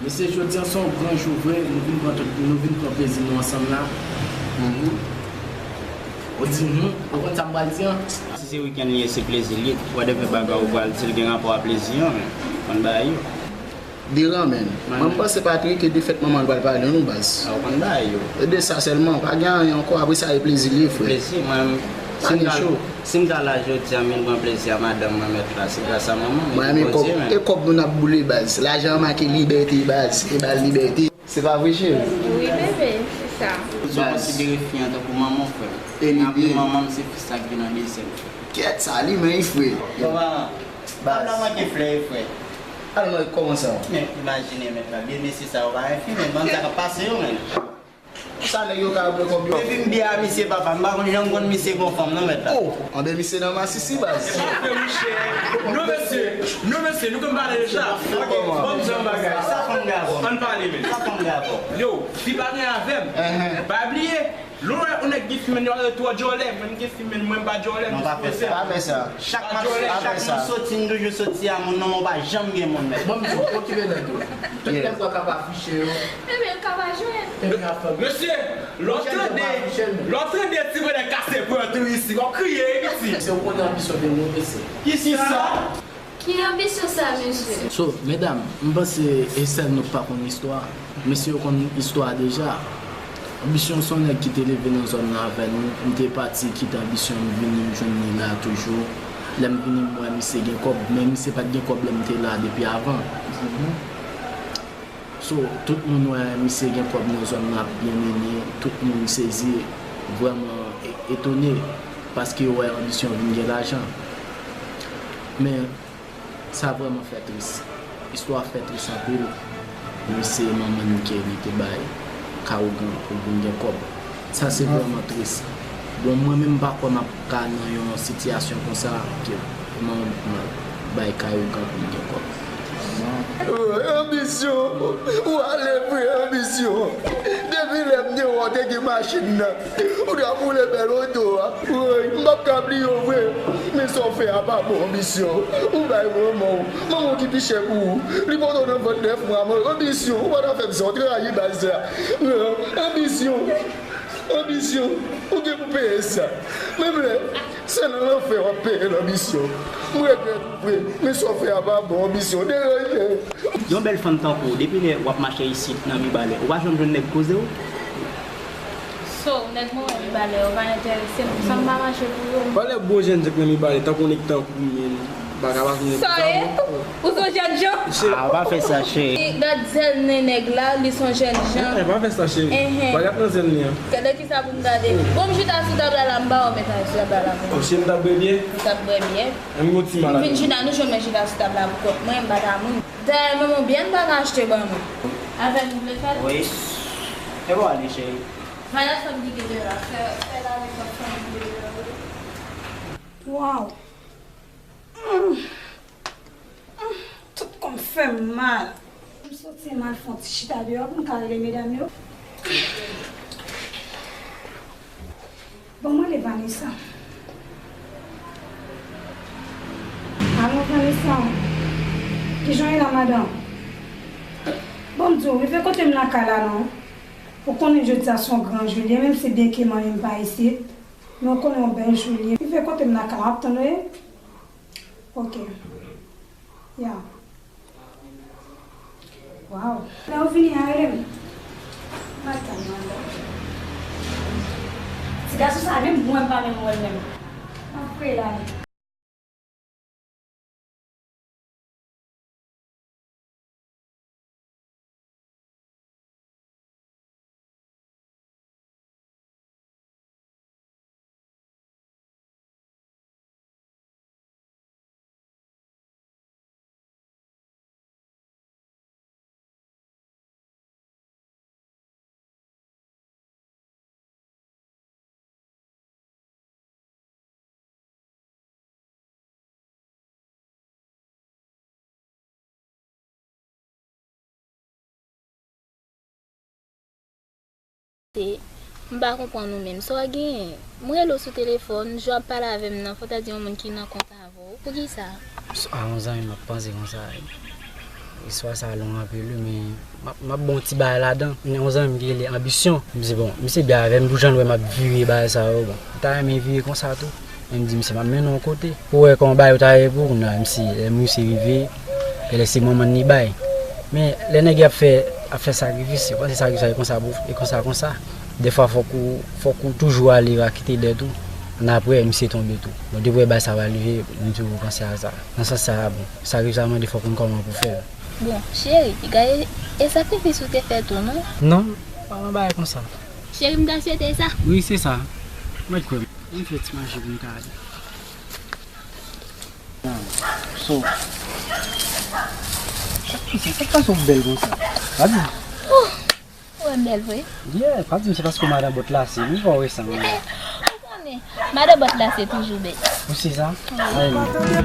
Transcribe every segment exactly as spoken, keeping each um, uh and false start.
Mesye, jodi a se yon gran jou vre, nou vin pran tout, nou vin pran plezi nou ansanm la. Ou di nou, ou konn sa m pral di an? Si se wikenn li ye, se plezi li ye. Whatever bagay ou pral di, l gen rapò a plezi an, men ou konn bagay yo. Deran, men. Mwen, m panse, Patrick, e de fèt manman l pral pale nou, baz. A, ou konn bagay yo. E de sa sèlman, pa gen anyen ankò, apre sa, e plezi li ye, frè. Plezi, mwen, si m ta, si m ta la jodi a, m vin pran plezi a madanm mwen, mèt la, se gras a manman m, epi Bondye menm. Mwen renmen kòb, e kòb nou n ap boule, baz. Lajan an make libète, baz. E ba l libète. Se pa vre, cheri? Wi, bebe, se sa. Baz. Ou konsidere fi an tankou manman w, frè m. E li byen. Apre manman m, se fi sa k vin an dezyèm, frè m. Kèt, sa li menm, wi, frè. Papa, papa manke flè, wi, frè. Al mwen, kòman sa? Men, imajine, mèt la, byen mesye sa yo pa anyen, men bann sa k ap pase yo, men. Sa nèg yo ka ap pran kòb yo. Depi m byen a misye, papa, m pa konn janm konn misye gon fanm, non, mèt la. Oh, anben misye nan masisi, baz. Frè Michel, non, mesye, non, mesye, nou konn pale deja. Ok, bon, jan bagay. Sa fanm gen avè m. Ann pale, men. Sa fanm gen avè m. Yo, fi pa gen avè m. Pa bliye, lè w wè yon nèg gen fi, men, yo twò djòlè, mwen m gen fi, men, mwen m pa djòlè, m sipoze. Non, pa fè sa. Pa fè sa. Chak m ap, chak m ap soti, m toujou soti a moun, non, mwen pa janm gen moun, men. Bon, m di w, okipe nèg yo. Tout nèg sa k ap afiche yo. Ebyen, l ka pa jwenn. Ebyen, ap fè. Mesye, lè w tande, lè w tande ti bonè kase pran tou isi, w ap kriye, wi, piti. Se ou konnen anbisyon de nou, mesye. Kisa? Ki anbisyon sa, mesye? So, medam, m panse e sèl nou k pa konn istwa. Mesye yo konn istwa deja. Anbisyon se yon nèg ki te leve nan zòn nan avè nou. M te pati kite anbisyon m vini m jwenn li la toujou. Lè m vini m wè misye gen kòb, men misye pa t gen kòb lè m te la depi avan. So, tout moun wè misye gen kòb nan zòn nan ap byen mennen, tout moun sezi, vrèman e-, etone, paske yo wè anbisyon vin gen lajan. Men, sa vrèman fè tris. Istwa fè tris anpil. Misye manman li ke li te bay ka ougan pou l vin gen kòb. Sa se vrèman tris. Bon, mwen menm m pa kwè m ap ka nan yon sitiyasyon konsa ke manman m ap bay ka ougan pou l gen kòb. Anbisyon, ou ale vre, anbisyon. Depi lè m te wè w te gen machin nan, ou t ap woule bèl oto a. Woy, m p ap ka bliye w vre. Men sa w fè a pa bon, anbisyon. Ou bay manman w, manman w ki pi chè pou ou. Li pote w nan vant nèf mwa, mwen, anbisyon. Ou pa ta fè m sa, w trayi baz la. Anbisyon, anbisyon, ou gen pou peye sa. Menm lè se nan lanfè w ap peye l, anbisyon. M regrèt ou vre, men sa w fè a pa bon, anbisyon, deranje. Yon bèl fanm tankou w, depi lè w ap mache isit nan Mibalè, ou pa janm jwenn nèg koze w? So, nèg mwen wè Mibalè yo pa enterese m, sa m pa mache pou yo. Valè gwo jènjan k nan Mibalè, tankou nèg tankou w menm, pa ka pa jwenn nèg tankou w. Sa ye? Ou se yon jènjan? Ah, pa fè sa, cheri. Gad zèl nen nèg la, li se yon jènjan. Eh, eh, pa fè sa, cheri. Enhen. Pa gad nan zèl nen an. Gade kisa pou m gade. Bon, m chita sou tab la la, m pa wè w mete sou tab la la. Oh, cheri, m t ap bwè byè. M t ap bwè byè. An, m gon ti maladi. M vin chita, nou jwenn mwen chita sou tab la pou kont mwen, m pa ta moun. Dayè, manman w byen pa ka achte ban mwen. Avè m ou vle fè l? Wi. Fè bon ale, cheri. Vaya sa m di ke de la, fè, fè la avèk lòt fanmi de la, wi. Waw. Mm. Mm. Tout kò m fè m mal. M soti, m al fè yon ti chita deyò pou m ka rele medam yo. Bon, mwen rele Vanessa. Alo, Vanessa. Kijan w ye la, madanm? Bon, m di w, rive kote m nan kay la, non. Ou konnen jodi a se yon gran jou li ye, menm si byen ke manmi m pa isit. Men w konnen yon bèl jou li ye. Rive kote m nan kay la, m ap tann ou, wi. Ok. Ya. Waw. Lè w vini a, rele m. M al tann ou anndan. Ti gason sa menm, mwen pa menm wè l menm. M ap kwè l ale. M pa konprann ou menm. Sa w genyen? M rele w sou telefòn, jan w ap pale avè m nan, fò w ta di yon moun ki nan kont avè w. Poukisa? A, yon zanmi m ap panse konsa. Istwa sa a long anpil wi, men m ap, m ap ba w yon ti bagay ladan. Gen yon zanmi m ki rele Anbisyon. M di, bon, misye byen avè m, pou jan l wè m ap vire bagay sa yo, bon, m ta renmen vire konsa tou. Men m di, misye, m ap mennen w yon kote. Pou w wè kòman bagay yo ta ye pou w, kounya, misye, lè misye rive, genlè se manman l li bay. Men, lè nèg yo ap fè, ap fè sakrifis, yo panse sakrifis sa e konsa pou, e konsa, konsa. Dèfwa, fòk ou, fòk ou toujou ale rakite dèt ou. Ann apre, misye tonbe tou. Bon, depi w wè bagay sa pral rive, m toujou panse a sa. Nan sans sa a, bon, sakrifis sa mande fòk ou konn kòman pou fè l. Bon, cheri, piga e, e sakrifis ou te fè tou, non? Non, pa yon bagay konsa. Cheri, m ta swete sa. Wi, se sa. Mwen kwè. M fè ti manje pou m ka ale. So, sa k pase w bèl konsa? Pa di m. Oh, ou wè m bèl vre? Yeah, pa di m se paske w madan bòt lase. M pa wè sa, mwen. Ou konnen, madan bòt lase toujou bèl. Ou se sa? Wi. Ay,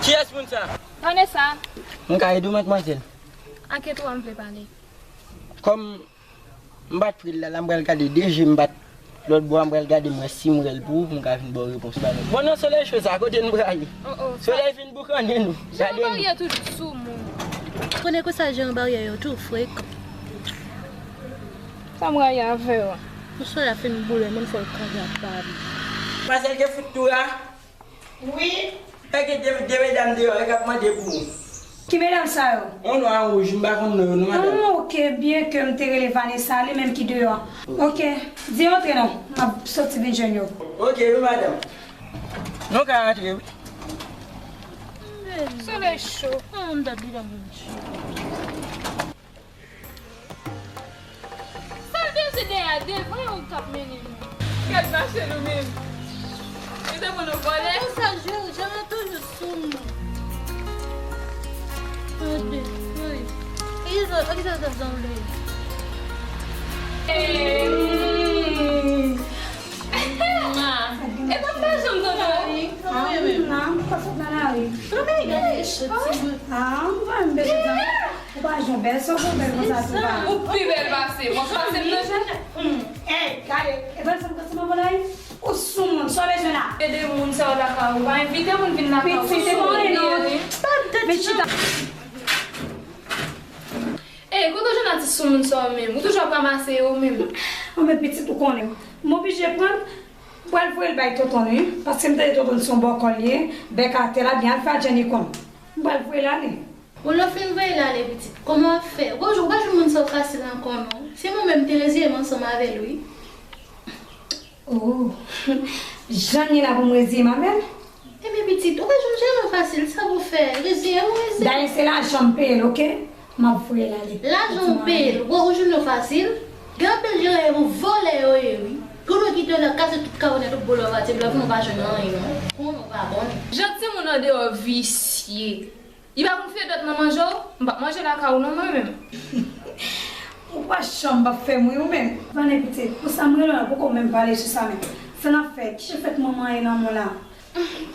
Kiyès moun sa? Vanessa. M ka ede w, madmwazèl? A ki tou a m vle pale? Kòm m pa t pre l la, la m pral gade de je, m pa t lòt bò a, m pral gade m wè si m wè l pou ou, pou m ka vin ba w repons la. Bon, non, Solèy cho sa, kote n prale? Oh, oh, sa. Solèy vin boukannen nou. Gade nou. Jan barye toujou sou moun. Konnen konsa jan barye yo tou frekan. Sa m rayi avè w. Pou Solèy fin boule, moun fò l kanpe ap pale. Manzèl te fout tou la. Wi. Sa gen de, de medam deyò, yo k ap mande pou ou. Ki medam sa yo? Yon nwa wouj, m pa konn non yo, non, madanm. Ah, ok, byen ke m te rele Vanessa, li menm ki deyò. Ok, di yo antre non, m ap soti vin jwenn yo. Ok, wi, madanm. Nou ka antre, wi. Solèy cho. An, m ta di la moun cho. Sa l bezwen dèyè a, devan yo k ap mennen nou. Gad mache nou menm. Yo te pran nou vòlè. Konsa, je, je toujou sou mwen. Gade, wi. E kisa, e kisa sa sanble? Hey. E pa fè janm tande w. Ah, non, pa sot nan lari. Ah, mwen menm bezwen tande. Ou pa jwenn bèl, se ou bèl konsa tou ba. Ou pi bèl pase. Mwen pase m nan jan. Ey, gade, e bèl fanm konsa mwen vòlè. Ou sou moun, sa w bezwen la? Ede moun sa yo lakay ou. Pa envite moun vin lakay ou. Pitit, se mwen non. Vin chita. Ey, kote w jwenn atis sou moun sa yo menm? Ou toujou ap ranmase yo menm. Anben pitit, ou konnen. M oblije pran. M pral voye l bay tonton l wi, paske m tande tonton l se yon bòkò l ye, bèk atè la, byen al fè a Jenny konn. M pral voye l ale. Bon, lè w fin voye l ale, pitit, kòman w ap fè? Ou pa, ou pa jwenn moun sa yo fasil ankò non. Se mwen menm m te reziye m ansanm avè l wi. Oh, Jenny la pou m reziye m avè l? Ebyen pitit, ou pa jwenn jere fasil, sa pou fè? Reziye w, reziye w. Dayè se lajan m peye l, oke? M ap voye l ale. Lajan w peye l, ou jwenn yo fasil? Gen anpil jere yo vòlè yo ye wi. Kote w kite yo la kase tout kawonèt ou bolo a pati blan fini ou pa jwenn anyen non. Konnen ou pa konnen. Jan timoun andeyò visye. Li pa konn fye dwèt nan manje w, m p ap manje lakay ou non mwen menm. Ou pa janm p ap fè m ri ou menm. Vane pitit, pou sa m rele w la, poko menm pale sou sa menm. Sa n ap fè? Kijan fèt manman an ye nan mwen la?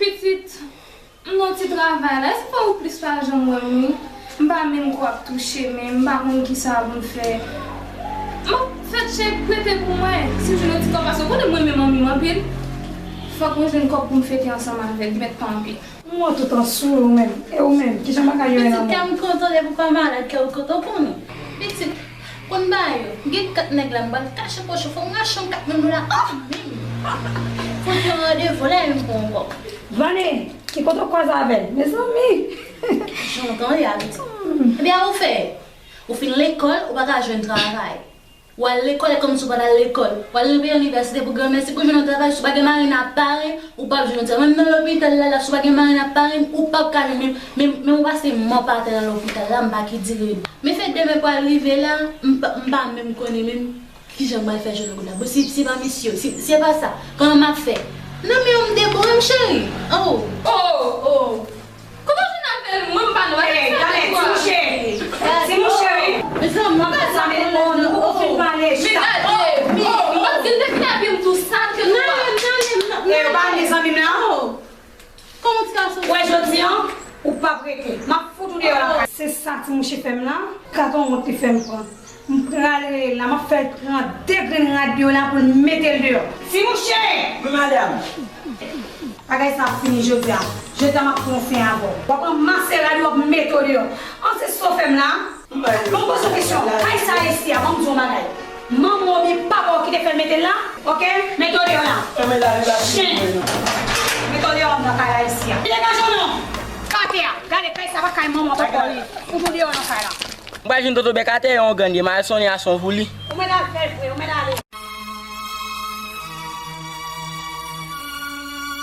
Pitit, m nan ti travay la, e sa fè ou plis pa janm wè m wi. M pa menm kwè ap touche men, m pa konn kisa pou m fè. M ap fè tchèk prete pou mwen, si m jwenn yon ti kòb, paske ou konnen mwen menm anmi m anpil. Fòk mwen jwenn kòb pou m fete ansanm avè l, li mèt pa anpil. M wè w tout an souri ou menm. E ou menm, kijan bagay yo ye nan mwen? Pitit, kè m kontan depi w pa malad, kè w kontan pou nou. Pitit, konn bagay yo. M gen kat nèg la, m pral kache pòch yo, fò m rache yon kat menm nou la. Oh, menm. Fò gen yon randevou la, menm pou yon kòb. Vane, ki kote w kwaze avè l? Mezanmi! Jan w tande a, pitit. Ebyen, a ou fè? Ou fin lekòl, ou pa ka jwenn travay. W al lekòl, e kòmsi w pa t al lekòl. W al nan peyi anivèsite pou granmèsi, pou jwenn yon travay, si w pa gen marenn ap pare, ou p ap jwenn yon travay. Menm nan lopital la, la, si w pa gen marenn ap pare, ou p ap ka jwenn menm, menm, menm ou pase mò pa atè nan lopital la, m pa ki dire. Men fèt demen pral rive la, m pa, m pa menm konnen menm kijan m pral fè jwenn yon goud la. Bon, si, si pa misye, si, si se pa sa, kòman m ap fè? Non, men m deboure, m cheri. Oh! Oh! Oh! Kote w jwenn avè l? Mwen m pa nan bagay sa. Ey, tande, ti mouche. Ti mouche, wi. Mezanmi, p ap regle. M ap fout ou deyò lakay. Se sa ti mouche fè m la. Gad yon wont li fè m pran. M prale rele l la, m ap fè l pran de grenn rad yo la pou l mete l deyò. Ti mouche! Wi, madanm. Bagay sa ap fini jodi a. Jodi a m ap pran yon fen avè w. W ap ranmase rad ou, w ap mete w deyò. An, se sa w fè m la. Bon, poze w kesyon. Kay sa a isi a, ban m di w yon bagay. Manman w oubyen papa w ki te fè l mete l la, oke? Mete w deyò la. Chen! Mete w deyò anndan kay la isi a. Degaje w non! Atè a. Gade, kay sa pa kay manman w, papa w li ye. Fout ou deyò nan kay la. M pral jwenn Toto Bèk atè, yon grann ye, m al sonnen a son pou li. Ou mèt al fè l vre, ou mèt ale.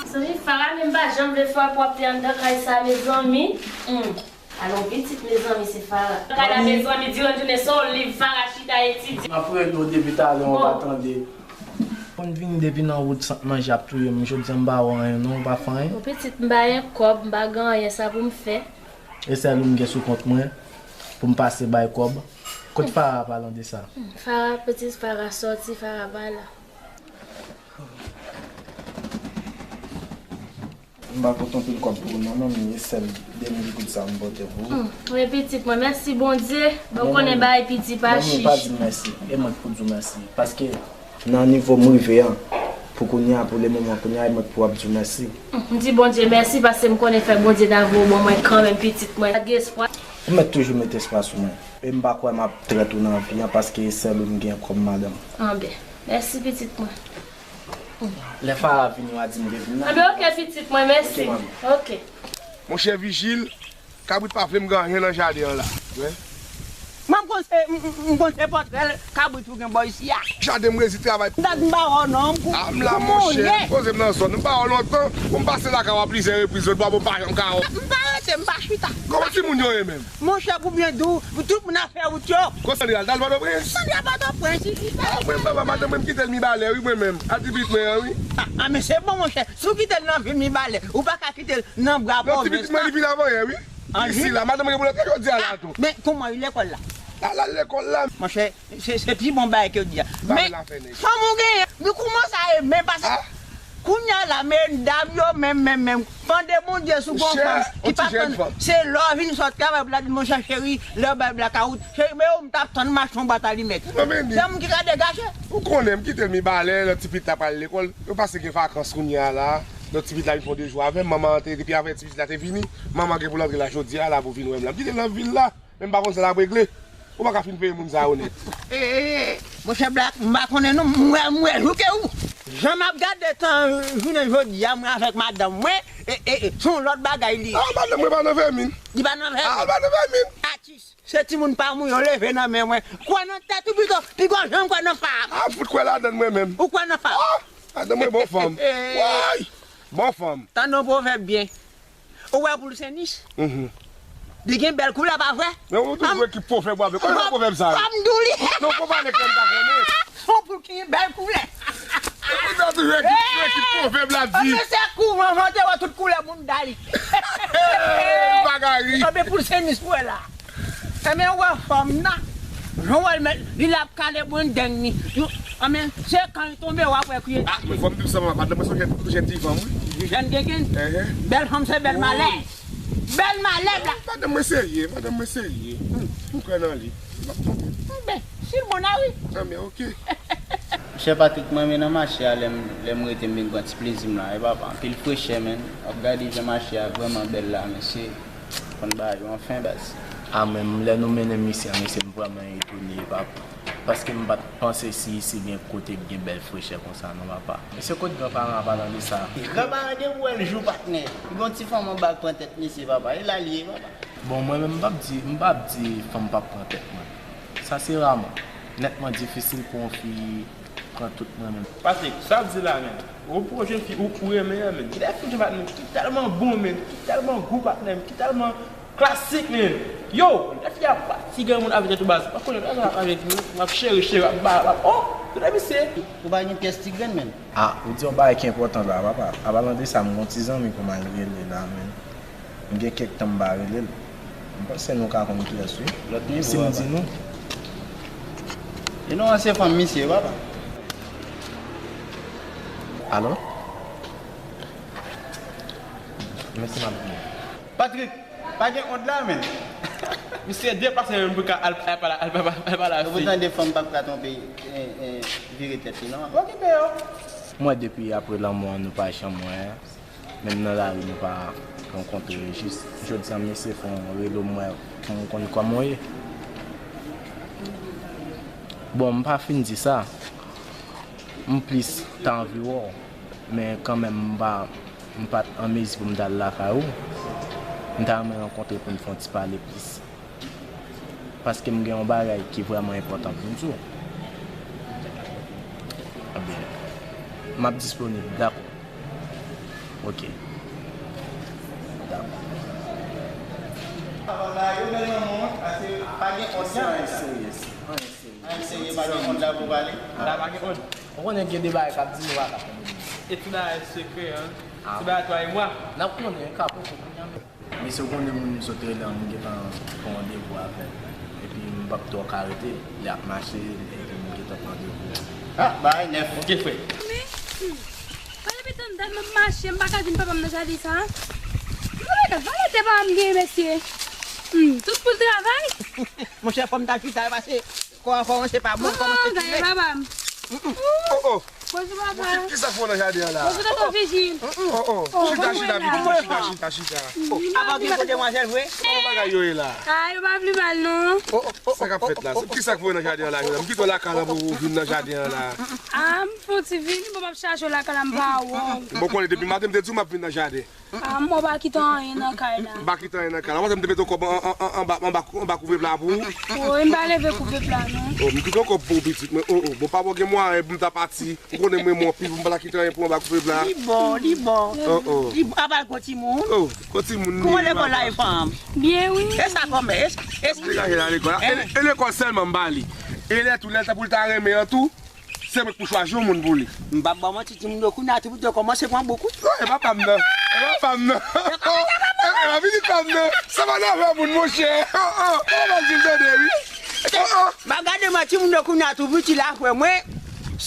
Mezanmi, Farah menm pa janm vle fè w ap te anndan kay sa, mezanmi. Hmm. Alon pitit, mezanmi, se Farah. Kay la, mezanmi, diran jounen, se yon liv Farah chita etidye. M ap rele w depi talè, w pa tande. Konn vini depi nan wout sant manje ap touye m. Jodi a m pa wè anyen non, ou pa fè anyen? Bon, pitit, m pa gen kòb, m pa gen anyen, sa pou m fè. E sèl ou m gen sou kont mwen pou m pase bay kòb. Kot Farah, palan de sa? Hmm, Farah, pitit, Farah sòti, Farah pa la. M pa pote anpil kòb pou ou non, manmi, e sèl de mil goud sa m pote pou ou. Hmm, wi, pitit mwen, mèsi Bondye. Bon, ou konnen bagay piti pa chi. Manmi, pa di m mèsi. E mwen k pou di w mèsi. Paske nan nivo m rive an, pou kounye a, pou le moman kounye a, e mwen k pou ap di w mèsi. Hmm, m di Bondye mèsi, paske m konnen fè Bondye ta voye w ban mwen kanmenm, pitit mwen. Pa t gen espwa. Ou mèt toujou mete espwa sou mwen. E m pa kwè m ap trèt ou nan vi an, paske e sèl ou m gen kòm madanm. Anben, mèsi, pitit mwen. Lè Farah vini, w a di m te vin la. Anben, oke, pitit mwen, mèsi. Oke, manmi. Oke. Monchè Vijil, kabrit pa vle m gen anyen nan jaden an la. Wi. Mwen, m konn se, m, m, m konn se pòtrè kabrit ou gen bò isi a. Jaden m rezi travay. Dat m pa wè w non, m kou-, a, m la, monchè, poze m nan zòn. M pa wè w lontan. Pou m pase lakay ou a plizyè repriz, lòt bò m pa janm ka wè w. M pa rete, m pa chita. Kòman timoun yo ye menm? Monchè, pou byen di w, pou tout moun ap fè wout yo. Kot Sandra al? T al Pòtoprens? Sandra Pòtoprens, wi. A, mwen, madanm mwen, m kite l Mibalè, wi, mwen menm. Al di pitit mwen an, wi. A, a, men se bon, monchè. Si w kite l nan vil Mibalè, ou pa ka kite l nan bra pwovens la. Non, ti pitit mwen, li vin avan yè, wi. Isi la, madanm mwen gen pou l antre jodi a la tou. Men kòman li lekòl la? L al lekòl la. Monchè, se, se pi bon bagay ke w di a. Men fanm ou genyen, li kòmanse a renmen pase. Kounye a la, medam yo menm, menm, menm, fande Bondye sou gon fanm ki pa tann. Se lè w vin sot travay pou l ap di, monchè cheri, lè w bay blakawout, cheri, men yo, m t ap tann m achte yon bwat alimèt. Se moun ki ka degaje. Ou konnen, m kite l Mibalè, lè ti pitit la pral lekòl, yo pase gen vakans kounye a la, lè ti pitit la vin fè yon de jou avè m, manman an te, depi avè ti pitit la te vini, manman gen pou l antre la jodi a la pou vin wè m la. M kite l nan vil la. Men m pa konn sa l ap regle. Ou pa ka fin peye moun sa yo nèt. E, e, e, monchè Black, m pa konnen non, m wè, m wè jou ke ou. Jan m ap gade tan, jounen jodi a, mwen avèk madanm mwen, e, e, e, se yon lòt bagay li ye. A, madanm mwen pa nan vèmin. Li pa nan vèmin. A, pa nan vèmin. Atis, se timoun pa m ou yo leve nan men mwen. Kwè nan tèt ou pito, piga w janm kwè nan fanm. A, fout kwè ladann mwen menm. Ou kwè nan fanm. A, madanm mwen bon fanm. Way! Bon fanm. Tande yon pwovèb byen. Ou wè poul Senis? Mhm. Li gen bèl koulè, pa vre? Men ou toujou wè ki pwovèb w ap di. Kote pwovèb sa yo? Fò m di w li. Non, fò pale klè, m pa konnen. Fò poul ki gen bèl koulè. Ou toujou wè ki, wè ki pwovèb la di. Anben se kouran, mwen te wè tout koulè moun dali. Bagay. Anben poul Senis pou wè la. Enben, ou wè fanm nan, jan w wè l, men li la ap kale bwen deng li. Anben, se kan li tonbe, w ap wè kouye. A, men fò m di w sa, madanm mwen se yon jèn, jèn ti fanm, wi. Jèn gengenn. Enhen. Bèl fanm se bèl malè. Bèl malè, Black. Madanm mwen serye, madanm mwen serye. M kwè nan li. Enben, si l bon a wi. Enben, oke. Monchè Patrick, mwen renmen nan mache a, lè m, lè m rete m vin pran ti plezi m la, wi papa. Anpil frechè, menn. W ap gade jan mache a vrèman bèl la, mesye. Konn bagay yo anfen, baz. A, men lè nou mennen m isi a, mesye, m vrèman etone, papa. Paske m pa t panse si isi gen kote k gen bèl frechè konsa non, papa. Mesye, kot granparan an, palan de sa? Granparan gen pou wè l jou, patnè. Li gon ti fanm anba k pran tèt misye, papa. E la l ye, papa. Bon, mwen menm, m p ap di, m p ap di fanm p ap pran tèt mwen. Sa se raman. Nètman difisil pou yon fi pran tout mwen menm. Patrick, sa w ap di la, menn? Ou pran yon jèn fi, ou, ou renmen an, menn. Kilè fi jan patnè m, ki tèlman bon, menn, ki tèlman gou patnè m, ki tèlman klasik, menn. Yo, lè fi a pati, granmoun avè tèt ou baz. M ap konnen, lè sa avèk nou, m ap cheri, cheri, m ap ba, m ap, oh, tande misye. Ou pa gen pyès ti grenn, menn. A, ou di yon bagay ki enpòtan la, papa. Apalan de sa, m gon ti zanmi pou m al rele la, menn. M gen kèk tan m pa rele l. M panse nou ka konn kiyès, wi. Lòt nivo, si m di nou. E non an se fanm misye, papa. Alo? Mèsi, m ap vini. Patrick! Pa gen ond la, menn. Misye deplase menm pou ka al, al pale, al pale, al pale a fi. Ou tande fanm p ap ka twonpe, eh, eh, vire tèt li, non? Okipe yo. Mwen, depi apre lanmò an, nou pa janm wè. Menm nan lari, nou pa rankontre. Jis jodi a, misye fè yon rele m, mwen, pou m konn kòman w ye. Bon, m pa fin di sa. M plis ta anvi wè w, men kanmenm m pa, m pa t an mezi pou m t al lakay ou. M ta renmen rankontre pou n fè yon ti pale plis. Paske m gen yon bagay ki vrèman enpòtan pou m di w. Ebyen, m ap disponib, dakò. Ok. Dakò. Yo bèl nan mond, ase pa gen òdyan. Anyen serye, anyen serye. Anyen serye, pa gen òdyan pou pale. La pa gen òdyan. Ou konnen gen de bagay k ap di nou pa ka fè de bagay. E ti bagay sekrè, an. Ah. Ti bagay twa e mwa. N ap konnen, ka poko kounye a menm. Mesye, ou konnen moun m sot rele an, m gentan pran randevou avè l. Epi m p ap twò ka rete, li ap mache, epi m gentan pran randevou. Ah, bagay nèf. Ok, frè. Men, hmm, pa depi tann dat m ap mache, m pa ka jwenn papa m nan jaden sa. M pa ka, valè tè papa m genyen, mesye. Hmm, tout pou l travay. Monchè, fò m ta chita, pase kò a kòmanse pa bon, kòmanse tire. Papa m. Mm, mm. Oh, oh. Bonjou, papa. Ki, ki sa k fè w nan jaden an la? Bonjou, tonton Vijil. Oh, oh. Chita, chita, Vijil, chita, chita, chita. Oh, apa gen pou demwazèl vre? Kòman bagay yo ye la? Ah, yo pa pli mal, non. Oh, oh, oh. Sa k ap fèt la? Ki sa k fè w nan jaden an la, jodi a? M kite w lakay la pou w vin nan jaden an la. Ah, m fè yon ti vini, bon, m ap chache w lakay la, m pa wè w. Bon, konnen depi maten m te di w m ap vin nan jaden. Ah, m pa kite anyen nan kay la. M pa kite anyen nan kay la. Ou pa wè m te mete yon kòb an, an, an, anba, anba, anba kouvèp la pou ou? Wi, m pa leve kouvèp la, non. Oh, m kite yon kòb pou ou, pitit mwen. Oh, oh, bon, pa bon, gen mwayen pou m ta pati. Ou konnen mwen, mwen anpil, pou m pa ta kite anyen pou anba kouvèp la. Li bon, li bon. Oh, oh. Li bon, apa l gon timoun? Oh, gon timoun. Kòman lekòl la ye, fanm? Byen, wi. E sa kòman? E, e, degaje la lekòl la. E, e lekòl sèlman m ba li. E lè tou, lè l ta pou l ta renmen an tou, se mwen k pou chwazi yon moun pou li. M p ap ba w manti, timoun yo kounye a tou pito kòmanse pran bouk, wi. Non, e pa pa m nan. E pa pa m nan. E, e pa pitit pa m nan. Sa pa nan afè moun, monchè. Oh, oh. Ou pa di m tande, wi. Oh, oh. M ap gade mwen, timoun yo kounye a tou piti la, frè mwen.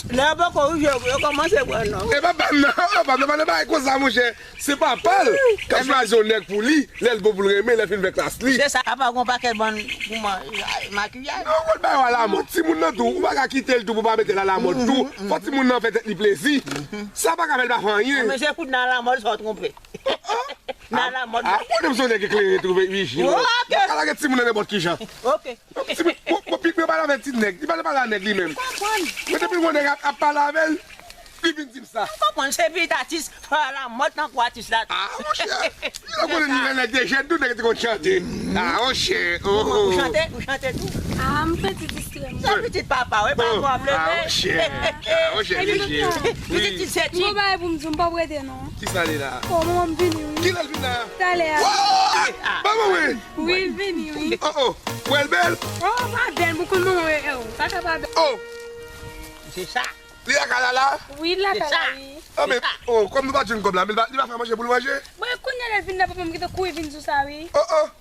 Lè yo poko rive, yo, yo kòmanse pran non. E pa pa m nan. E pa pa m nan, pa nan bagay konsa, monchè. Se papa l k ap chwazi yon nèg pou li, lè l bon pou l renmen, lè l fin fè klas li. Se sa, apa gon pakèt bann pou man-, makiyaj. Non, ou konn bagay yo alamòd. Timoun nan tou, ou pa ka kite l tou pou pa mete l alamòd tou. Fò timoun nan fè tèt li plezi. Sa pa ka fè l pa fè anyen. Men se kout nan alamòd sa w twonpe. Nan alamòd. Ah, ou konnen m se yon nèg eklere tou, Vijil. Ok. Ou pa ka lage timoun nan nenpòt ki jan. Ok. Timoun, bon, bon, pitit mwen pa nan fè ti nèg. Li pa nan pale a nèg li menm. Konprann. Men depi yon nèg ap, ap pale avè l, li vin di m sa. M konprann, se pitit atis, pa la mòd tankou atis la. Ah, monchè. Li la konnen li lè nèg te jèn, tout nèg te konn chante. Ah, monchè. Oh, oh. Ou chante, ou chante tou. Ah, m fè ti distrè m. Se pitit papa, wi, papa ap leve. Ah, monchè. Ah, monchè, Vijil. Pitit ti seti. Mwen bagay pou m di w, m p ap rete non. Kisa li la? Oh, manman m vini, wi. Kilè l vin la? Talè a. Manman, wi. Wi, l vini, wi. Oh, oh. Wè l bèl? Oh, pa bèl, m konn manman, wi, oh, sa ka pa bèl. Oh. Se sa. Li lakay la la? Wi, li lakay la, wi. Ah, men, oh, kòm nou pa jwenn kòb la, men li pa, li pa fè manje pou l manje? Bon, e kounye a lè l vin la, papa m gentan kouri vin sou sa, wi. Oh, oh.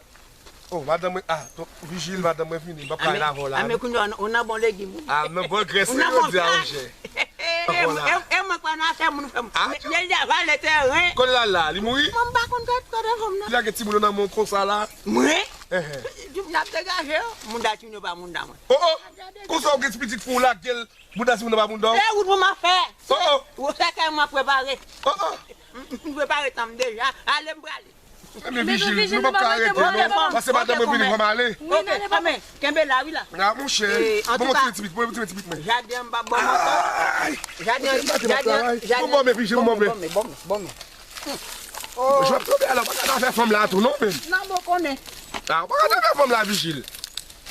Oh, madanm mwen, ah, to-, Vijil, madanm mwen vini, m p ap pale avè w la. Ah, men kounye a, ou nan bon legim, wi. Ah, m nan bon grès, wi, jodi a, monchè. E, e, e mwen k pa nan afè moun fè m. Ah, men, men li a valè teren. Kote l al la, li mouri? Mwen m pa konn kote, kote fanm nan. Li lage timoun yo nan men w konsa la. Mwen? Ehe. N ap degaje yo. Moun da timoun yo pa moun da mwen. Oh, oh. Konsa w gen ti pitit pou w lage l. Bouda si moun nan pa moun dan. E wout pou m ap fè. Oh, oh. Ou sèkèy mwen prepare. Oh, oh. M prepare tan m deja. Ale m prale. Ebyen, Vijil, nou p ap ka rete, non. Pase madanm mwen vini, fò m ale. Ok, men, kenbe la, wi, la. Ah, monchè. Bon, ti pit, bon, ti pit mwen. Jaden an m pa bon mwen. Jaden, jaden, jaden. Bon, bon, men, Vijil, bon, men. Bon, men, bon, men. Jwèt tonbe alò, pa ka fè fanm la tou, non, men. Non, bon, konnen. Ah, pa ka fè fanm la, Vijil.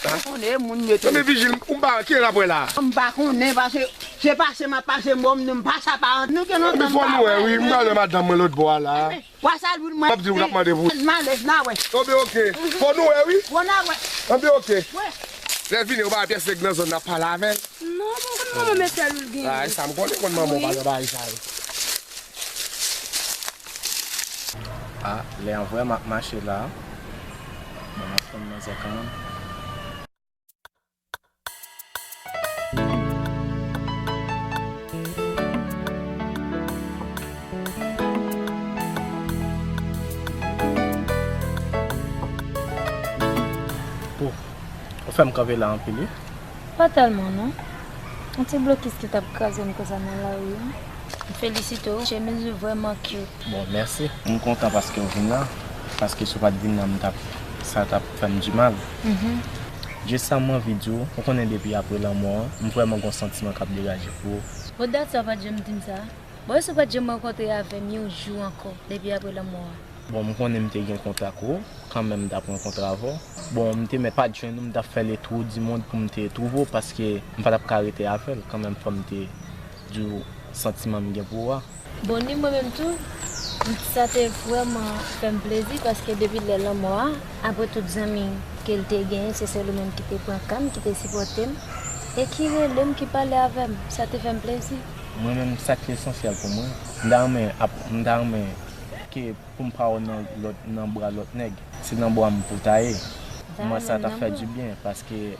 Konnen moun yo te. Men Vijil, ou pa ki rapò la? M pa konnen, paske se pase m ap pase, m bon, m pa sa pa antre. Nou gen lontan m pa wè. Fò nou wè, wi, m pral wè madanm mwen lòt bò a la. Wa sa lwil mwen. M ap di w, m ap mande pou. M ale, n a wè. Anben, oke. Fò nou wè, wi. Bon, n a wè. Anben, oke. Lè l vini, ou pa pyès nèg nan zòn nan ap pale avè l. Non, bon, konn manman m e sèl ou l genyen. Ah, sa m konnen, konn manman w pa nan bagay sa yo. Ah, lè an vrèman ap mache la. Bon, m ap konn manzè kanmenm. Fè m kanpe la anpil, wi. Pa tèlman, non. Yon ti blokis ki t ap kraze m konsa nan lari a. M felisite w, chemiz ou vrèman cute. Bon, mèsi. M kontan paske w vin la, paske si w pa t vin la, m t ap, sa t ap fè m di mal. Mhm. Jis sa m anvi di w, ou konnen depi apre lanmò an, m vrèman gen yon santiman k ap degaje pou ou. Bon, dat sa w pa t janm di m sa. Bon, èske w pa t janm rankontre avè m yon jou ankò, depi apre lanmò a? Bon, m konnen m te gen kontak ou, kanmenm m t ap rankontre avè w. Bon, m te mèt pa t jwenn ou, m t ap fè le tour du monde pou m te twouve w, paske m pa t ap ka rete avè l, kanmenm fò m te di w santiman m gen pou ou a. Bon, ni mwen menm tou, m, sa te vrèman fè m plezi, paske depi lè lanmò a, apre tout zanmi ke l te genyen, se sèl ou menm ki te pran ka m, ki te sipòte m, e ki rele m, ki pale avè m, sa te fè m plezi. Mwen menm, sa k lesansyèl pou mwen, m ta renmen ap, m ta renmen ke pou m pa wè w nan lòt, nan bra lòt nèg. Se nan bra m pou w ta ye. Mwen, sa t ap fè dibyen, paske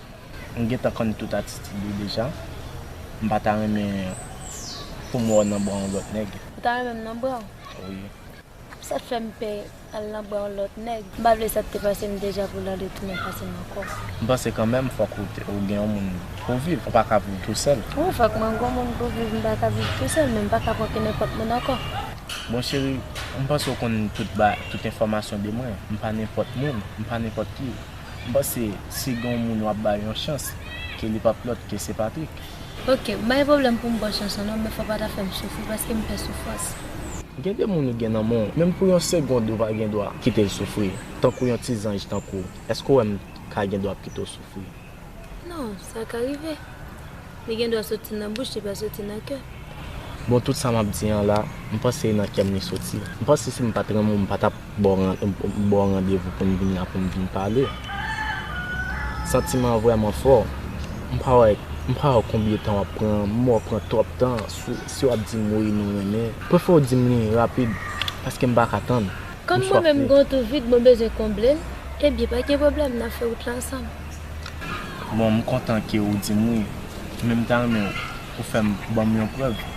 m gentan konn tout atitid ou deja. M pa ta renmen pou m wè w nan bra yon lòt nèg. Ou ta renmen m nan bra w? Wi. Sa t fè m pè al nan bra yon lòt nèg? M pa vle sa t te pase m deja pou l al retounen pase m ankò. M panse kanmenm fòk ou te, ou gen yon moun pou w viv. Ou pa ka viv tousèl. Wi, fòk mwen gen yon moun pou viv. M pa ka viv tousèl, men m pa ka pran ke nenpòt moun ankò. Bon, cheri, m panse w konn tout ba, tout enfòmasyon de mwen. M pa nenpòt moun, m pa nenpòt ki. M panse si gen yon moun w ap bay yon chans, ke li p ap lòt ke se Patrick. Ok, m pa gen pwoblèm pou m ba w chans lan non, men fò w pa ta fè m soufri, paske m pè soufrans. Gen de moun ou gen nan men w, menm pou yon segond ou pa gen dwa kite l soufri, tankou yon ti zanj tankou w. Èske w wè m ka gen dwa ap kite w soufri? Non, sa ka rive. Li gen dwa soti nan bouch, li pa soti nan kè. Bon, tout sa m ap di an la, m panse e nan kè m li soti. M panse si m pa t renmen w, m pa t ap ba w ran-, ba w randevou pou n vin la, pou n vin pale. Santiman an vrèman fò. M pa wè, m pa wè konbyen tan w ap pran, m wè w pran twòp tan. Si, si w ap di m wi, nou renmen, prefere w di m li rapid, paske m pa ka tann. Kòm mwen menm gen yon twou vid, mwen bezwen konble l, ebyen, pa gen pwoblèm, n a fè wout la ansanm. Bon, m kontan ke ou di m wi, men m ta renmen ou fè m, ban m yon prèv.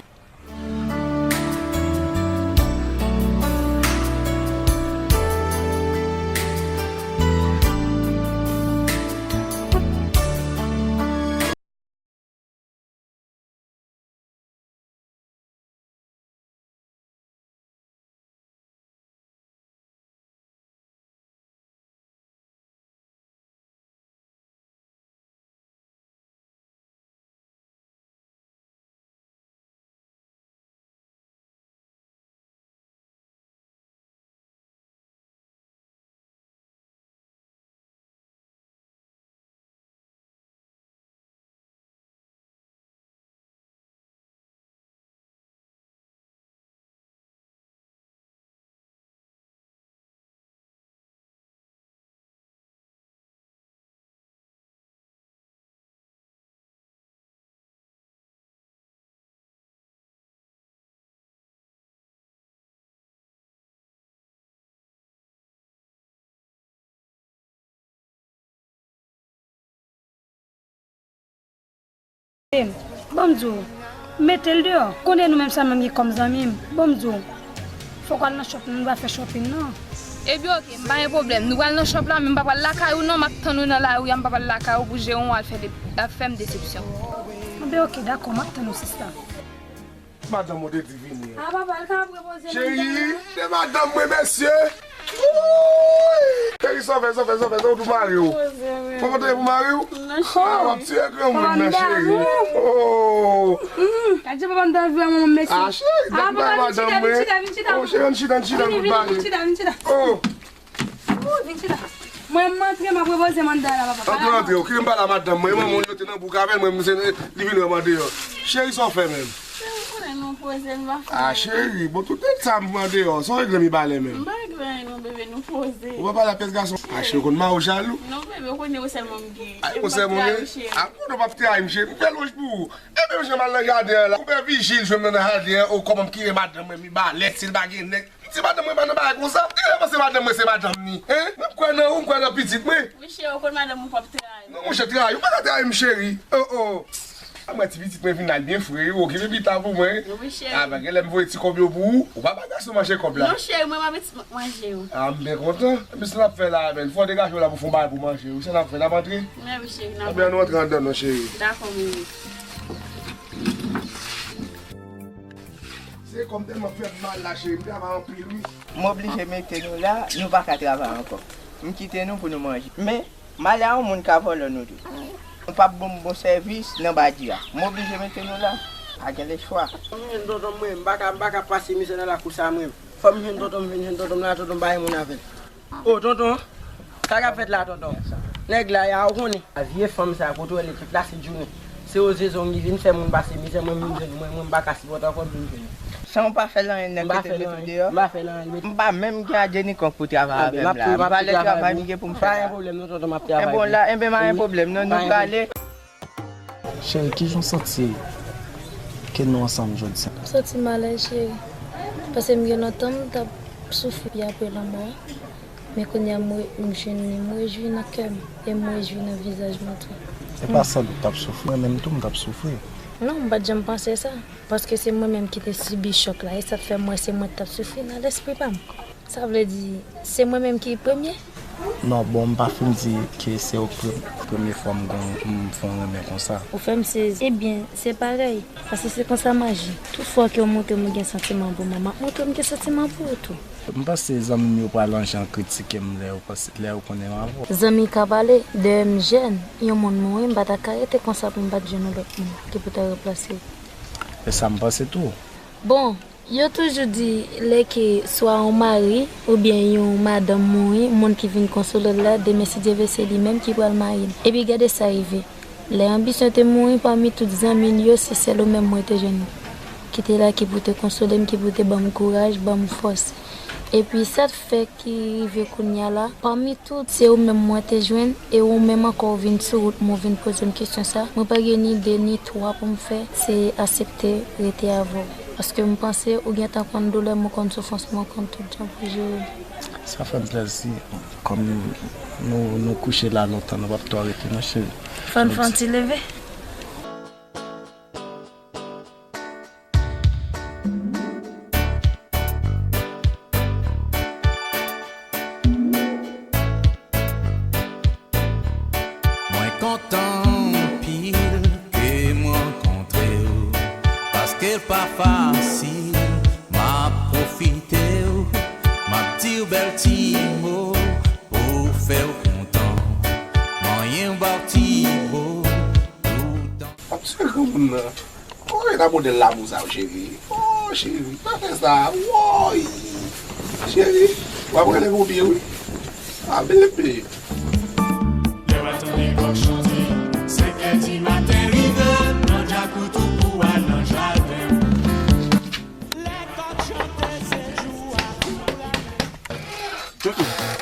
Ban m di w, mete l deyò. Konnen nou menm sèlman m gen kòm zanmi m. Ban m di w, fòk w al nan shop, nou va fè shopping nan. Ebyen, oke, m pa gen pwoblèm. Nou pral nan shop la, men m pa pral lakay ou non, m ap tann ou nan lari a, m pa pral lakay ou pou jere w al fè de-, al fè m desepsyon. Anben, oke, dakò, m ap tann ou, sista. Madanm ou te di vini an. A, papa, l ka ap repoze nan kay la. Cheri, se madanm mwen, mesye. Wouy! Cheri, sa w fè, sa w fè, sa w fè, sa w tou mari w. Repoze, wi. Papa, w te pou mari w? Non, cheri. A, w ap tiye granmoun nan, cheri. Oh. Gad jan papa m ta vrèman mesye. A, cheri, gad bagay madanm mwen. Oh, cheri, ann chita, ann chita, ann chita, ann pale. Vini, vini, vini, chita, vini, chita. Oh. Ou vin chita. Mwen, m antre, m ap repoze m anndan la, papa. Antre, antre, oke, m pale a madanm mwen, manman w yo te nan bouk avè l, mwen, m se li vin wè m andeyò. Cheri, sa w fè menm? Cheri, ou konnen nou poze, nou pa fè anyen. A, cheri, bon, tout tèt sa m andeyò, sa w regle Mibalè menm? M pa regle anyen non, bebe, nou poze. Ou pa pale a pyès gason? A, cheri, ou konn mari w jalou? Non, bebe, ou konnen ou sèlman m gen. Ay, ou sèlman m gen? A, konnen w p ap trayi m, cheri, m fè lwanj pou ou. Ebyen, m jan m al nan jaden an la, ou fè vijil jwenn mwen nan jaden an, o kòman m kite madanm mwen Mibalè, si l pa gen nèg. M di madanm mwen pa nan bagay konsa. Li lè panse madanm mwen se madanm ni. Hein? Mwen m kwè nan ou, m kwè nan pitit mwen. Wi, cheri, ou konn madanm ou p ap trayi. Non, monchè, trayi. Ou pa ka trayi m, cheri. Oh, oh. Mwen ti pitit mwen vin al byen fre wi, okipe pita pou mwen. Wi, cheri. A, men genlè m voye ti kòb yo pou ou, ou pa bay gason manje kòb la. Non, cheri, mwen pa mete manje yo. A, m byen kontan. Epi sa n ap fè la, menm fò degaje w la pou fè yon bagay pou manje wi, sa n ap fè, n ap antre? Wi, wi, cheri, n ap antre. Anben, ann antre anndan non, cheri. Dakò, wi, wi. Se kòm tèlman fè m mal la, cheri, m travay anpil wi. M oblije mete nou la, nou pa ka travay ankò. M kite nou pou nou manje. Men, malè a yon moun ka vòlò nou tou. Nou p ap ban m bon sèvis nan badi a. M oblije mete nou la. Pa gen lechwa. Fò m jwenn tonton m, mwen, m pa ka, m pa ka pase mizè nan lakou sa, mwen. Fò m jwenn tonton m, vin jwenn tonton m la, tonton m pa gen moun avè l. O, tonton, sa k ap fèt la, tonton? Nèg la, ya, ou konnen. A vye fanm sa, kote w wè l te plase jounen. Se yo zezong li vin fè moun pase mizè, mwen, mwen, mwen, mwen, m pa ka sipòte ankò, m vin jwenn. San w pa fè l anyen, nèg mete, mete w deyò. M pa fè l anyen, m pa fè l anyen, li mete. M pa menm gen adjenikonk pou travay avè m la. M pale travay, m gen pou m fè la. Pa gen pwoblèm, non, tonton, m ap travay. Ebyen, la, ebyen, pa gen pwoblèm, non, nou prale. Cheri, kijan w santi ke nou ansanm jodi a? M santi m alèz, cheri. Paske m gen lontan m t ap soufri apre lanmò a. Men kounye a m re-, m jwenn li, m rejwi nan kè m e m rejwi nan vizaj mwen tou. Se pa sèl ou k t ap soufri, mwen menm tou m t ap soufri. Non, m pa t janm panse sa. Paske se mwen menm ki te sibi chòk la, e sa k fè m wè se mwen k t ap soufri nan lespri pa m. Sa vle di, se mwen menm ki premye? Non, bon, m pa fin di ke se ou pre-, premye fwa m gon, m fè yon renmen konsa. Ou fè m sezi. Ebyen, se parèy, paske se konsa m aji. Tout fwa ke w montre m ou gen santiman pou mwen, m ap montre w m gen santiman pou ou tou. M panse zanmi m yo pral nan jan kritike m lè yo panse, lè yo konnen m avè w. Zanmi ka pale, dèyè m jèn, yon moun mouri, m pa ta ka rete konsa pou m pa t jwenn yon lòt moun ki pou ta ranplase w. E sa m panse tou. Bon, yo toujou di, lè ke swa yon mari oubyen yon madanm mouri, moun ki vin konsole l la, demen si Dye vle se li menm ki pral mari l. Epi gade sa rive. Lè Anbisyon te mouri, pami tout zanmi l yo, se sèl ou menm mwen te jwenn ki te la, ki pou te konsole m, ki pou te ban m kouraj, ban m fòs. Epi sa t fè ki rive kounye a la, pami tout, se ou menm mwen te jwenn, e ou menm ankò ou vin sou wout mwen, ou vin poze m kesyon sa. Mwen pa gen ni de ni twa pou m fè, se aksepte rete avè w. Paske m panse ou gentan konn doulè m, ou konn soufrans mwen, ou konn tout jan pou jere m. Sa fè m plèzi. Kòm nou, nou kouche la lontan, nou p ap twò rete non, cheri. Fò n fè yon ti leve. Mwen kontan anpil ke m rankontre w, paske l pa fasil, m ap pwofite w, m ap di w bèl ti mo pou fè w kontan, manyen w ba w ti mo toutan. Ap sou granmoun nan. Woy, nan modèl lamour sa, cheri. Oh, cheri, pa fè sa. Woy! Cheri, w ap rele pou byen, wi. Ah, bebe. Lè w ap tande kòk chante, senk è di maten rive, nan djakout ou pou al nan jaden. Lè kòk chante, se jou a pou pran.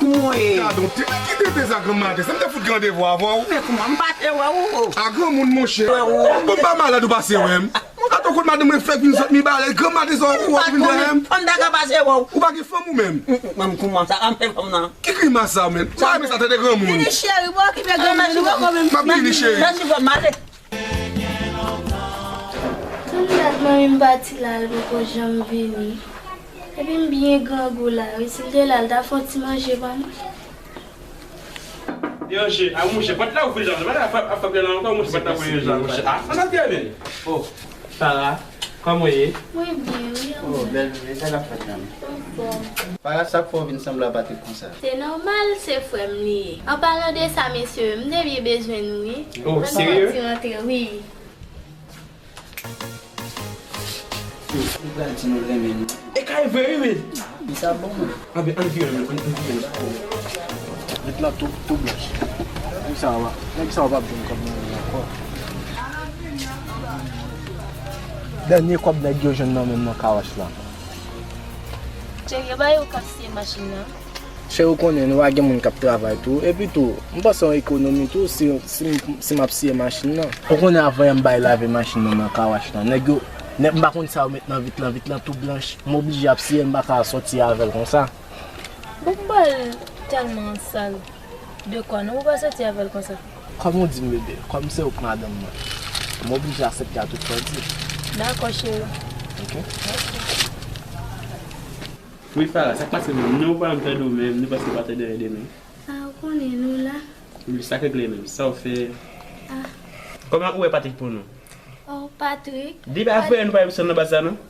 Kouman w ye? Gadon, te kite te sa granmaten. Sa m te fout gen randevou avè w. Men kouman m pa te wè w? A granmoun, monchè. Wè w. Ou pa malad, ou pase wè m. Mwen ka tou kout madanm mwen fèk vin sot mi balè. Granmaten sa ou wè vin dèyè m. Fòn ta ka pase wè w. Ou pa gen fanm ou menm. Menm kouman sa ka fè fanm nan? Ki grimas sa menm? Ou pa renmen sa tande granmoun? Vini cheri, bon, okipe granmoun ou poko menm. M ap vini cheri. Mèsi fanm, ale. Tann dat manmi m pati la, l poko janm vini. Epi m byen grangou la wi, si l te la, l ta fè yon ti manje ban mwen. Yo, che, a, monchè, pòt la ouvri jan, pòt la ap, ap fè la ankò, monchè, pòt la ouvri jan, monchè. A, ann antre, men. Oh, Farah, kòman w ye? Mwen byen, wi, e ou menm? Oh, bèl, e sa k ap fèt la menm? Anfòm. Farah, sa k fè w vin sanble a Patrick konsa? Se nòmal, se frè m li ye. An palan de sa, mesye, m te byen bezwen nou, wi. Oh, serye? Ann fè yon ti rantre, wi. Li pral di nou l renmen nou. E kay vre, wi, men. Li sa bon, mwen. Anben, ann vire, men, ann, ann vire, men. Vit la tou, tou blanch. Nèg sa a, nèg sa a p ap jwenn kòb nan men l ankò. Dènye kòb nèg yo jwenn nan men m nan kawach la. Cheri, e pa yo k ap siye machin nan? Cheri, ou konnen nou pa gen moun k ap travay tou. Epi tou, m panse yon ekonomi tou si, si, si m ap siye machin nan. Ou konnen avan yè m bay lave machin nan nan kawach lan. Nèg yo, nèg m pa konn sa yo met nan vit lan, vit lan tou blanch. M oblije ap siye l, m pa ka sòti avè l konsa. Bon, m pa tèlman sal de kò non, m pa sòti avè l konsa. Kòman w di m bebe? Kòm se ou k madanm mwen. M oblije aksepte a tout sa w di. Dakò, cheri. Ok. Wi, Farah, sa k pase menm? Nou pa janm tande w menm, nou prèske pa tande w demen. A, ou konnen nou la. Wi, sa k regle menm? Sa w fè? A. Kòman ou wè Patrick pou nou? Oh, Patrick. Depi a frè nou pa menm nan baz la, non?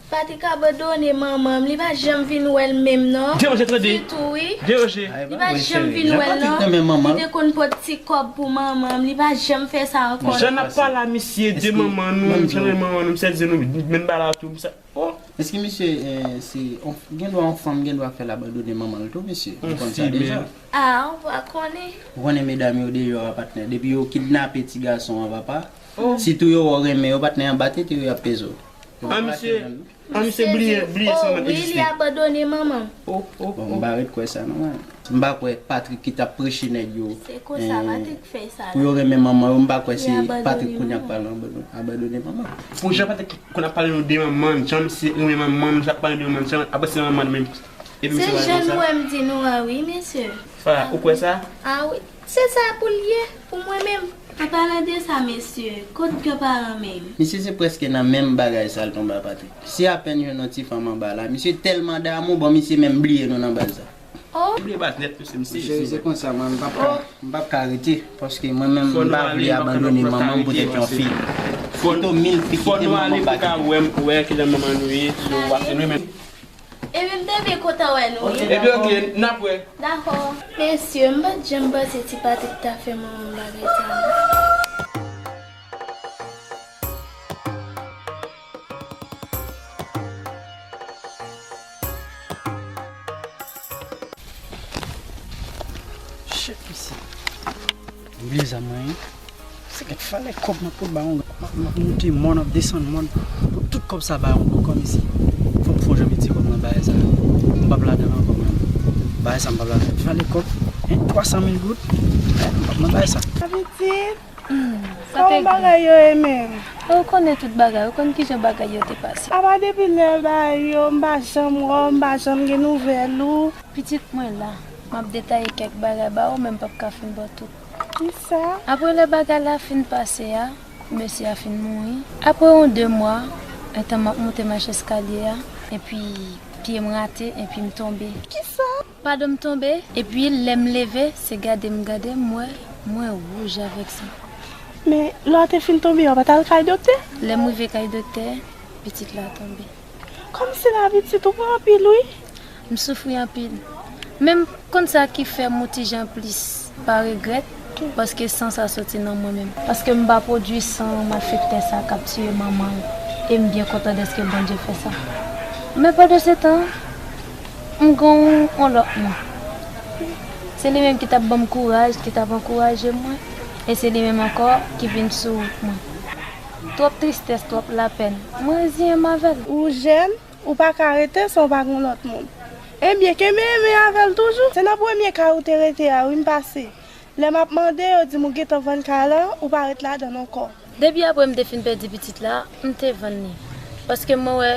Patrick abandone manman m, li pa janm vin wè l menm non. Deranje, tande. Sitou, wi. Deranje. Li pa janm vin wè l non. Li te konn pot ti kòb pou manman m, li pa janm fè sa ankò non. Jan n ap pale a misye de manman nou, jan manman nou, misye di nou, menm bagay la tou, sa. Oh. Èske misye, eh, se, on, gen dwa yon fanm gen dwa fè l abandone manman l tou, mesye? Nou konn sa deja. Ah, ou pa konnen. Ou konnen medam yo deyò a, patnè. Depi yo kidnape ti gason an, papa. Sitou yo wè w renmen yo, patnè, anba tete yo y ap peze w. Yo pa lage menm non. An misye bliye, bliye san mèt egziste. Wi, li abandone manman. Oh, oh, oh. Bon, m pa ret kwè sa non, mwen. M pa kwè Patrick ki t ap preche nèg yo. Se konsa Patrick fè sa la. Pou yo renmen manman yo, m pa kwè se Patrick kounye a k pral abandone manman. Pou jan Patrick konn ap pale nou de manman, jan misye renmen manman, jan ap pale de manman, jan ap pase manman menm. Se jan nou wè m di nou a wi, mesye. Farah, ou kwè sa? A wi. Se sa pou l ye, pou mwen menm. An palan de sa, mesye, kot granparan menm? Misye se prèske nan menm bagay sa l tonbe a Patrick. Si apèn jwenn yon ti fanm anba la, misye tèlman damou, bon, misye menm bliye nou nan baz la. Oh. Bliye baz nèt, mesye, misye. Cheri, se konsa, mwen, m p ap ka, m p ap ka rete, paske mwen menm, m pa vle abandone manman m poutèt yon fi. Pito mil fi kite manman m bake. Fò nou ale pou ka wè, wè kilè manman nou ye, si nou pa fè nou menm. Epi m te byen kontan wè nou wi. Epi ok, n ap wè. Dakò. Mesye, m pa t janm panse ti Patrick ta fè manman m bagay sa non. Shit, mesye. M bliye zam mwen wi. Se kèk falè kòb m ap pot ba yon, m ap, m ap moute mòn, m ap desann mòn. Pou tout kòb sa ba yon gwo kòb isi. Fòk m fè yon jan mete kòb nan bagay sa. M p ap ladan l ankò mwen. Bagay sa m p ap ladan l. Falè kòb, en, twa san mil goud. Hein, m p ap nan bagay sa. Pitit, kòman bagay yo ye menm? Ou konnen tout bagay, ou konn kijan bagay yo te pase. Apa depi lè bagay yo, m pa janm wè w, m pa janm gen nouvèl ou. Pitit mwen la, m ap detaye kèk bagay ba ou, men m p ap ka fin ba w tout. Kisa? Apre lè bagay la fin pase a, mesye a fin mouri. Apre yon de mwa, etan m ap monte mach eskalye a, epi pye m rate, epi m tonbe. Kisa? Padon, m tonbe, epi lè m leve, se gade m gade, m wè, mwen wouj avèk san. Men, lè w te fin tonbe a, w pa t al kay doktè? Lè m rive kay doktè, pitit la tonbe. Kòmsi la pitit ou pran anpil wi. M soufri anpil. Men m konn sa ki fè m yon ti jan plis pa regrèt, paske san sa soti nan mwen menm. Paske m pa pwodui san malfektè sa k ap tiye manman l, e m byen kontan dèske Bondye fè sa. Men pandansetan, m gen yon lòt moun. Se li menm ki t ap ban m kouraj, ki t ap ankouraje mwen, e se li menm ankò ki vin sou wout mwen. Twòp tristès, twòp lapèn. Mwen reziyen m avè l. Ou jèn, ou pa ka rete san w pa gen yon lòt moun. Ebyen, kenbe men avè l toujou. Se nan premye kay ou te rete a, wi, m pase. Lè m ap mande, yo di m ou gentan vann kay la, ou pa ret ladan l ankò. Depi apre m te fin pèdi pitit la, m te vann li. Paske mwen wè,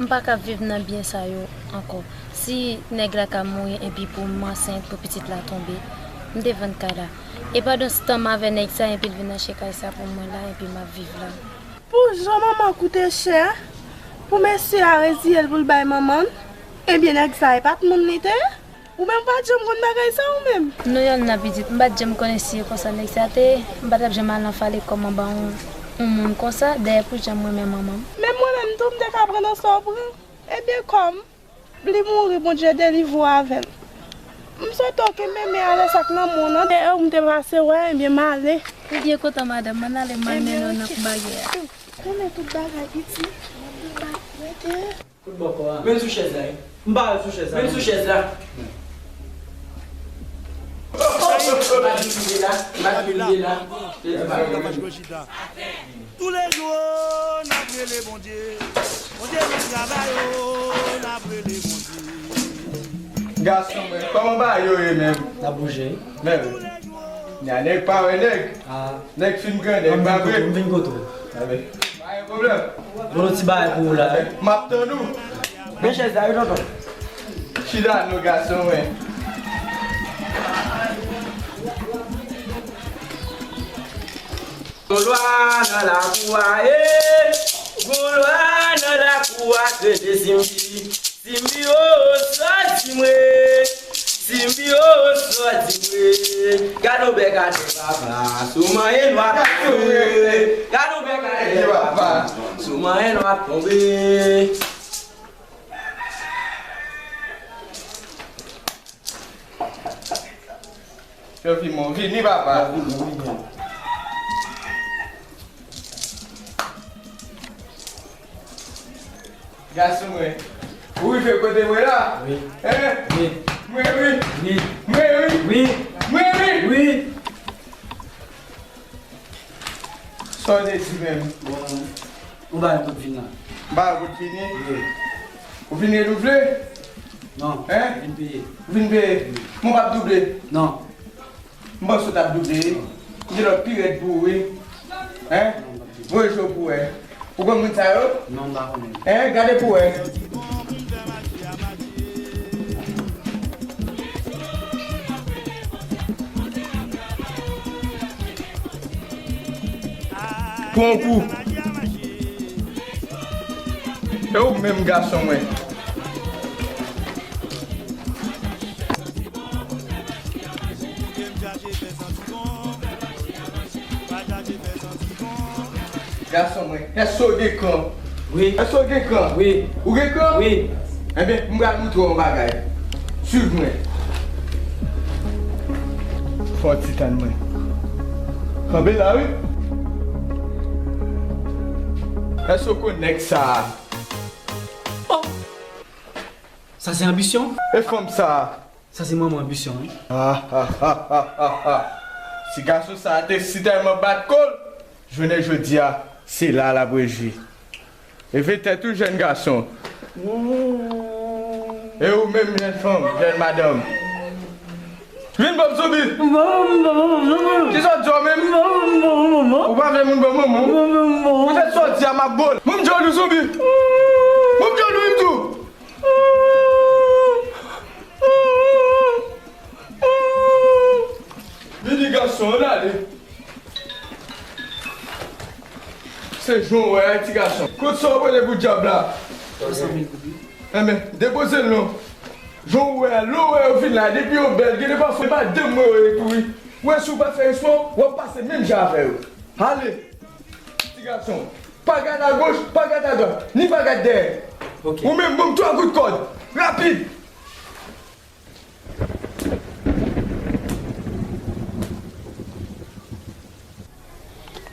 m pa ka viv nan byen sa yo ankò. Si nèg la ka mouri epi pou m ansent, pou pitit la tonbe, m te vann kay la. E pandanstan m avè nèg sa, epi l vin achte kay sa pou mwen la, epi m ap viv la. Pou jan manman koute chè, pou mesye a reziye l pou l bay manman l, ebyen nèg sa e pa t moun li te ye? Ou menm ou pa t janm konn bagay sa ou menm? Non, Yolanda pitit, m pa t janm konnen si e konsa nèg sa te ye, m pa t ap janm al nan fale kòm anba yon, yon moun konsa, dayè pou jan m renmen manman m. Menm mwen menm tou, m te ka pran nan sa w pran. Ebyen kòm li mouri, Bondye delivre w avè l. M swete w kenbe men avè sa k nan men w nan. E ou m te pase wè, ebyen m ale. Ou byen kontan madanm, ann ale, m al mennen w nan baryè a. Konnen tout bagay piti. Rete. Menm sou chèz la wi. M pa al sou chèz la. Menm sou chèz la. M pa vin rive la. M pa vin rive la. Toulejou n ap rele Bondye. Bondye nou travay o, n ap rele Bondye. Gason mwen, kòman bagay yo ye menm? N ap bouje wi. Menm. Nya nèg pa wè nèg. Ah. Nèg fin grandè, pa vre? M vin kote w. Pa gen pwoblèm. Mwen yon ti bagay pou ou la wi. M ap tann ou. Men chèz la wi tonton. Chita non gason mwen. Gon lwa nan lakou a, e. Gon lwa nan lakou a, k rele Simbi. Simbi, o, sòti mwen. Simbi, o, sòti mwen. Gade yon bèk atè papa, sou manyen nwa tonbe. Gade yon bèk atè papa, sou manyen nwa tonbe. Yo, vini, vini, papa. Gason mwen, ou rive kote mwen la? Wi. Hein? Wi. Mwen wi. Wi. Mwen wi. Wi. Mwen wi. Wi. Sa w te di menm? Bon, ou ba yon kout vin la. M ba yon kout vin? Wi. Ou vin renouvle? Non, hein? Vin peye. Ou vin peye? Wi. Mwen p ap double? Non. M panse w t ap double wi. M gen lòt pi rèd pou ou wi. Hein? Non, m p ap double. Voye je w pou wè. Ou konn moun sa yo? Non, m pa konnen. Hein? Gade pou wè. Pran yon kou. E ou menm gason mwen. Gason mwen, èske w gen kran? Wi. Èske w gen kran? Wi. Ou gen kran? Wi. Enben, m pral moutre w yon bagay. Swiv mwen. Fò ti tann mwen. Kanpe la, wi. Èske w konn nèg sa a? Oh! Sa se Anbisyon? E fanm sa a? Sa se manman Anbisyon, wi. Ah, ah, ah, ah, ah, ah. Si gason sa a te si tèlman bat kò l, jounen jodi a, se la l ap rejwi. Leve tèt ou, jèn gason. E ou menm, jèn fanm, jèn madanm. Vin ban m Zoubi. Kisa w di w menm? Ou pa vle moun ban manman w? Poutèt sa w di a, m ap bo l. Moun djòl ou Zoubi. Moun djòl ou m di w. Vini gason, ann ale. Se jan w wè a, ti gason. Kot sa w pote pou dyab la? Twa san mil goud, wi. Enben, depoze l non. Jan w wè a, lè w wè yo vin la, depi yo bèl, gen de pafwa, e pa dan mwen yo ye tou, wi. Ou wè, si w pa fè respè w, w ap pase menm jan avè yo. Ale. Ti gason, pa gad agoch, pa gad adwat, ni pa gad dèyè. Ok. Ou menm, ban m twa kout kòd. Rapid.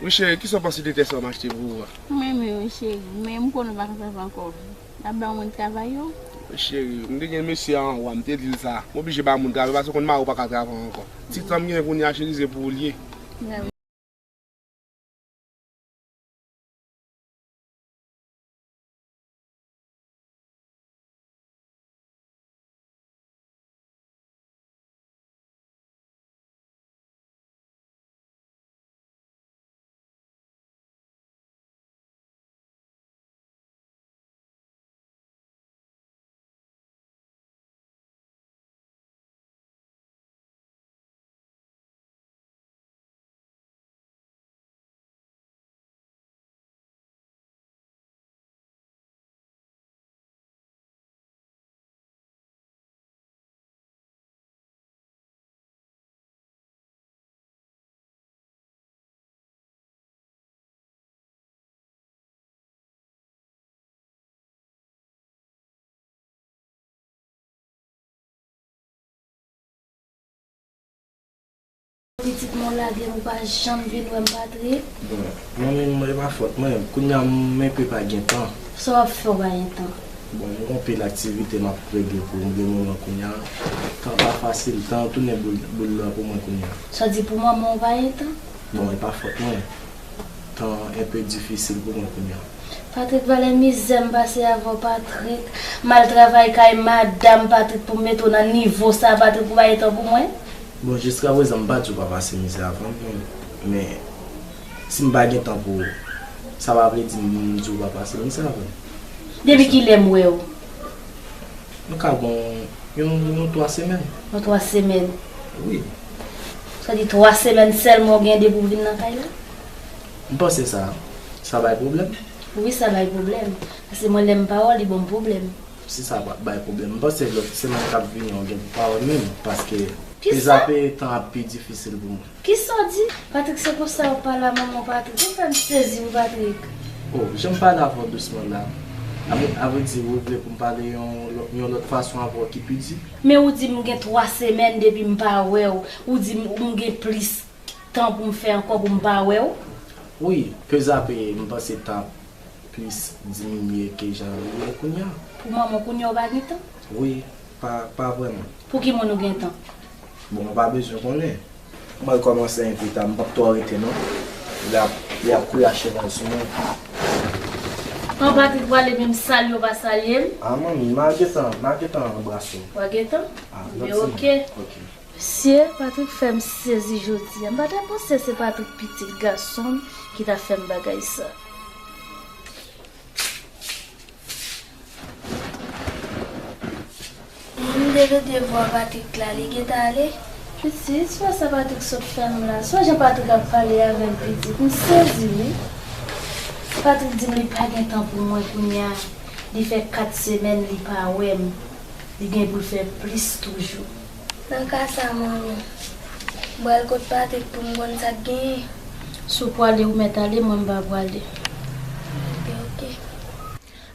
Wi cheri, kisa w panse de tè sa m achte pou ou a? M renmen wi cheri, men m konnen w pa ka fè sa ankò. N ap bay yon moun travay yo. Wi cheri, m te gen mesye a anwo a, m te di l sa. M oblije bay moun travay paske w konn mari w pa ka travay ankò. Ti tan m gen kounye a cheri, se pou ou l ye. Pitit mwen w lage m, ou pa janm vin wè m, Patrick. Bon, mwen menm, e pa fòt mwen. Kounye a, m enpe pa gen tan. Sa w ap fè w pa gen tan? Bon, m gon pil aktivite m ap regle pou m gen moman kounye a. Tan pa fasil, tan tounen boul, boul lò pou mwen kounye a. Sa w di pou manman w pa gen tan? Bon, e pa fòt mwen. Tan enpe difisil pou mwen kounye a. Patrick, valè mizè m pase avè w, Patrick. M al travay kay madanm, Patrick, pou m mete w nan nivo sa, Patrick, pou w pa gen tan pou mwen. Bon, jiskaprezan, m pa di w pa pase mizè avè m, men, men si m pa gen tan pou ou, sa pa vle di m di w pa pase mizè avè m. Depi kilè m wè w? Nou ka gen yon, yon twa semèn. Yon twa semèn? Wi. Sa di twa semèn sèlman w gen depi w vin nan kay la? M panse sa, sa bay pwoblèm. Wi, sa bay pwoblèm. Paske mwen, lè m pa wè w, li ban m pwoblèm. Si sa pa bay pwoblèm, m panse lòt semèn k ap vini an, w gen pou pa wè m menm, paske pezape tan ap pi difisil pou mwen. Kisa w di? Patrick, se konsa w pale a manman w, Patrick? Ou fè m sezi, wi, Patrick. Oh, jan m pale avè w dousman la. Avrèdi, ou vle pou m pale yon, lò- yon lòt fason avè w ki pi di? Men ou di m gen twa semèn depi m pa wè w. Ou di m, m gen plis tan pou m fè ankò pou m pa wè w? Wi, pezape, m panse tan ap plis diminye ke jan li ye kounye a. Pou manman w kounye a w pa gen tan? Wi, pa, pa vrèman. Pou ki moun ou gen tan? Bon, ou pa bezwen konnen. Mwen kòmanse enpe ta, m p ap twò rete non. Li ap, li ap kouyache mal sou mwen. An Patrick prale menm salye w pa salye m? A manmi, m a gentan, m a gentan anbrase w. W a gentan? A, men oke. Oke. Mesye, Patrick fè m sezi jodi a. M pa t panse se Patrick pitit gason m ki ta fè m bagay sa. M te tande vwa Patrick la, li gentan ale. Pitit, se pa sa Patrick sot fè m la. Sonje Patrick ap pale avè m, pitit. M sezi, wi. Patrick di m li pa gen tan pou mwen kounye a. Li fè kat semèn li pa wè m. Li gen pou l fè plis toujou. Nan ka sa, manmi, m pral kot Patrick pou m konn sa k genyen. Si w pwale, ou mèt ale, mwen m pa pwale. Oke, oke.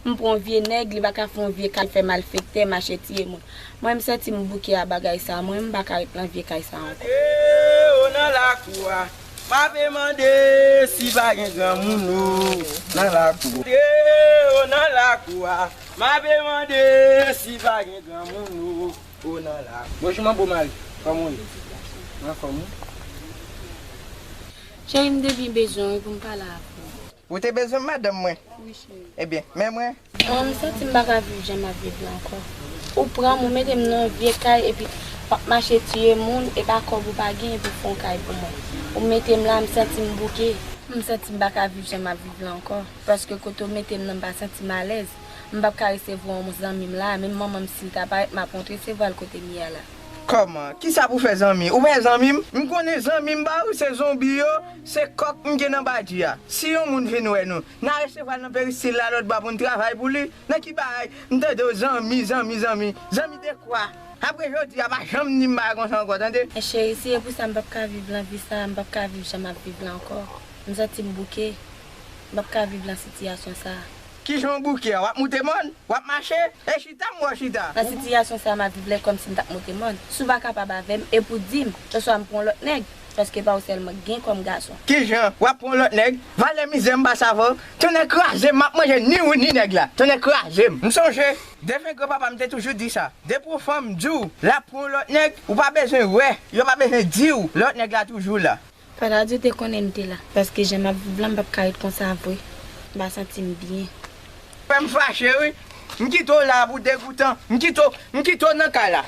M pran yon vye nèg, li pa ka fè yon vye kay, fè malfektè, mache tiye moun. Mwen, m santi m bouke a bagay sa, mwen, m pa ka ret nan vye kay sa ankò. Mande o nan lakou a, m ape mande si pa gen granmoun o nan lakou. Mande o nan lakou a, m ape mande si pa gen granmoun o. O nan la. Bonjou, manbo Mari. Kòman w ye? Mwen anfòm, wi. Cheri, m te byen bezwen w wi pou m pale avè w. Ou te bezwen m, madanm mwen? Wi, cheri. Ebyen, men mwen. An, m santi m pa ka viv jan m ap viv la ankò. Ou pran m, ou mete m nan yon vye kay, epi w ap mache tiye moun, e pa kòb ou pa gen, epi w fè yon kay pou mwen. Ou mete m la, m santi m bouke. M santi m pa ka viv jan m ap viv la ankò. Paske kote w mete m nan, m pa santi m alèz. M p ap ka resevwa yon zanmi m la, menm manman m si l ta parèt, m ap ront resevwa l kote m ye a la. Kòman? Kisa pou fè zanmi? Ou pa zanmi m? M konnen zanmi m pa ou, se zonbi yo, se kòk m gen nan badji a. Si yon moun vin wè nou, n a resevwa l nan peristil la lòtbò pou n travay pou li. Nan ki bagay? M tande w zanmi, zanmi, zanmi. Zanmi de kwa? Apre jodi a, pa janm di m bagay konsa ankò, tande? Men cheri, si e pou sa m p ap ka viv lan vi sa, m p ap ka viv jan m ap viv la ankò. M santi m bouke. M p ap ka viv lan sitiyasyon sa a. Kijan w bouke a? W ap moute mòn? W ap mache? E chita m wè w chita. Nan sitiyasyon sa a m ap viv la, e kòmsi m t ap moute mòn. Si w pa kapab avè m, e pou di m, oswa m pran yon lòt nèg, paske pa ou sèlman k gen kòm gason. Kijan? W ap pran yon lòt nèg? Valè mizè m pase avè w. Tonnè kraze m, m ap manje ni ou ni nèg la. Tonnè kraze m. M sonje, defen granpapa m te toujou di sa. Depi w fanm, m di w, l ap pran yon lòt nèg, ou pa bezwen wè, yo pa bezwen di w, lòt nèg la toujou la. Fadadou te konnen m te la, paske jan m ap viv lan, m p ap ka ret konsa vre. M pa santi m byen. Fè m fache, wi. M kite w la pou degoutan. M kite w, m kite w nan kay la.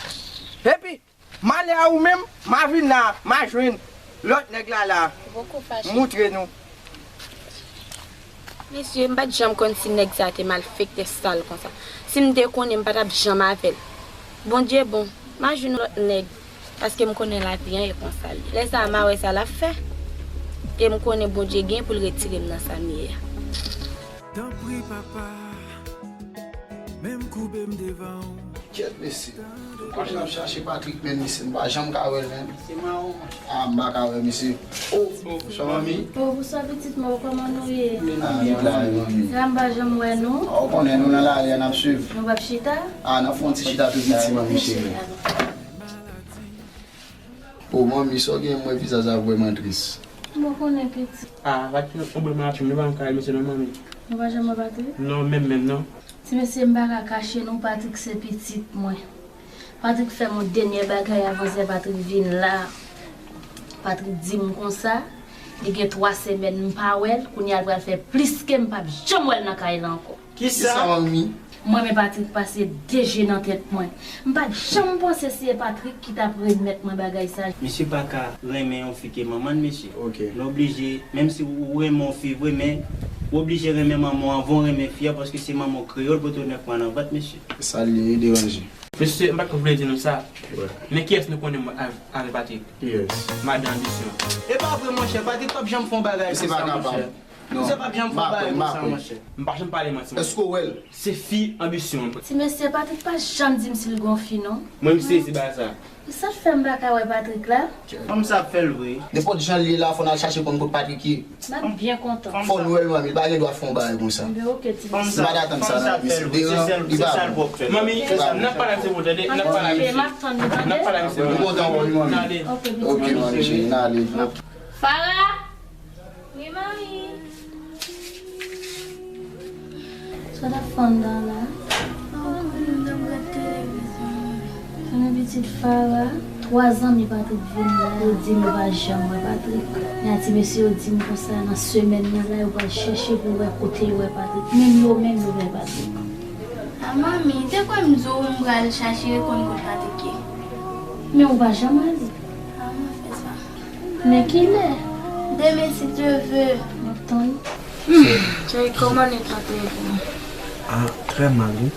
Epi, m ale a ou menm, m a vin la, m a jwenn lòt nèg la la. Ou poko fache. M moutre nou. Mesye, m pa t janm konn si nèg sa te malfektè sal konsa. Si m te konnen, m pa t ap janm avè l. Bondye bon, m a jwenn lòt nèg, paske m konnen lavi an e konsa l ye. Lè sa a, m a wè sa l ap fè, e m konnen Bondye gen pou l retire m nan sa m ye a. Tanpri, papa, men m koube m devan w. Kèt, mesye. Kote n ap chache Patrick, menn, mesye, m pa janm ka wè l, menn. Se mawon, monchè. A, m pa ka wè misye. O, bonswa, manmi. O, bonswa, pitit mwen, kòman nou ye? A, nou la, manmi. Sa m pa janm wè nou. A, ou konnen nou nan lari a, n ap swiv. Nou p ap chita? A, n ap fè yon ti chita tou piti, manmi cheri. O, manmi, sa w gen, m wè vizaj la vrèman tris. M konnen, pitit. A, pa t yon pwoblèm ak nou, nou pa janm ka wè misye non, manmi. Nou pa janm wè Patrick? Non, menm, menm, non. Ti mesye, m pa ka kache nou, Patrick se pitit mwen. Patrick fè m yon dènye bagay avan sè Patrick vin la. Patrick di m konsa, li gen twa semèn m pa wè l, kounye a l pral fè plis ke m p ap janm wè l nan kay la ankò. Kisa? Kisa, manmi? Mwen, men Patrick pase de je nan tèt mwen. M pa t janm panse se Patrick ki t ap remèt mwen bagay sa. Misye pa ka renmen yon fi ke manman l, mesye. Ok. Nou oblije, menm si ou renmen yon fi vre, men ou oblije renmen manman w anvan w renmen fi a, paske se manman w kreye w, l pote w nèf mwa nan vant, mesye. Se sa l ye, wi, deranje. Mesye, m pa t vle di nou sa, men kiyès nou konnen mwen avè Patrick? Madan Anbisyon. E pa vre, monchè, Patrick p ap janm fè yon bagay konsa, monchè. Misye p ap janm fè yon bagay konsa, monchè. M pa janm pale manti, monchè. Èske w wè l? Se fi Anbisyon. Ti mesye, Patrick pa janm di m si l gon fi, non. Mwen, m sezi bagay sa. Sa k fè m pa ka wè Patrick la? Fanm sa ap fè l vre. Nenpòt jan l ye la, fò n al chache konn kot Patrick ye. M ap byen kontan. Fò n wè l, manmi, li pa gen dwa fè yon bagay konsa. Ebyen, oke, ti mesye. Li pa t atann sa nan vi, se deran, li pa bon. Manmi, n ap pale avè se bon, tande, n ap pale avè misye. M ap tann li, tande. N ap pale avè se bon. Li kontan wè w, manmi. N ale. Oke, manmi cheri, n ale. Farah! Wi, manmi. Sa w t ap fè anndan la? Mwen, mwen ap gad televizyon. Konnen pitit Farah, twa zanmi Patrick vin la, yo di m yo pa janm wè Patrick. Men a ti mesye yo di m konsa, nan semèn nan la, yo pral chèche pou wè kote yo wè Patrick. Menm yo menm, yo wè Patrick. A manmi, te kwè m di w m pral chache konn kot Patrick ye. Men ou pa janm ale. A, mwen fè sa. Men kilè? Demen, si Dye vle. M ap tann. Hmm, cheri, kòman nèt la te ye pou ou? Ah, trè mal, wi.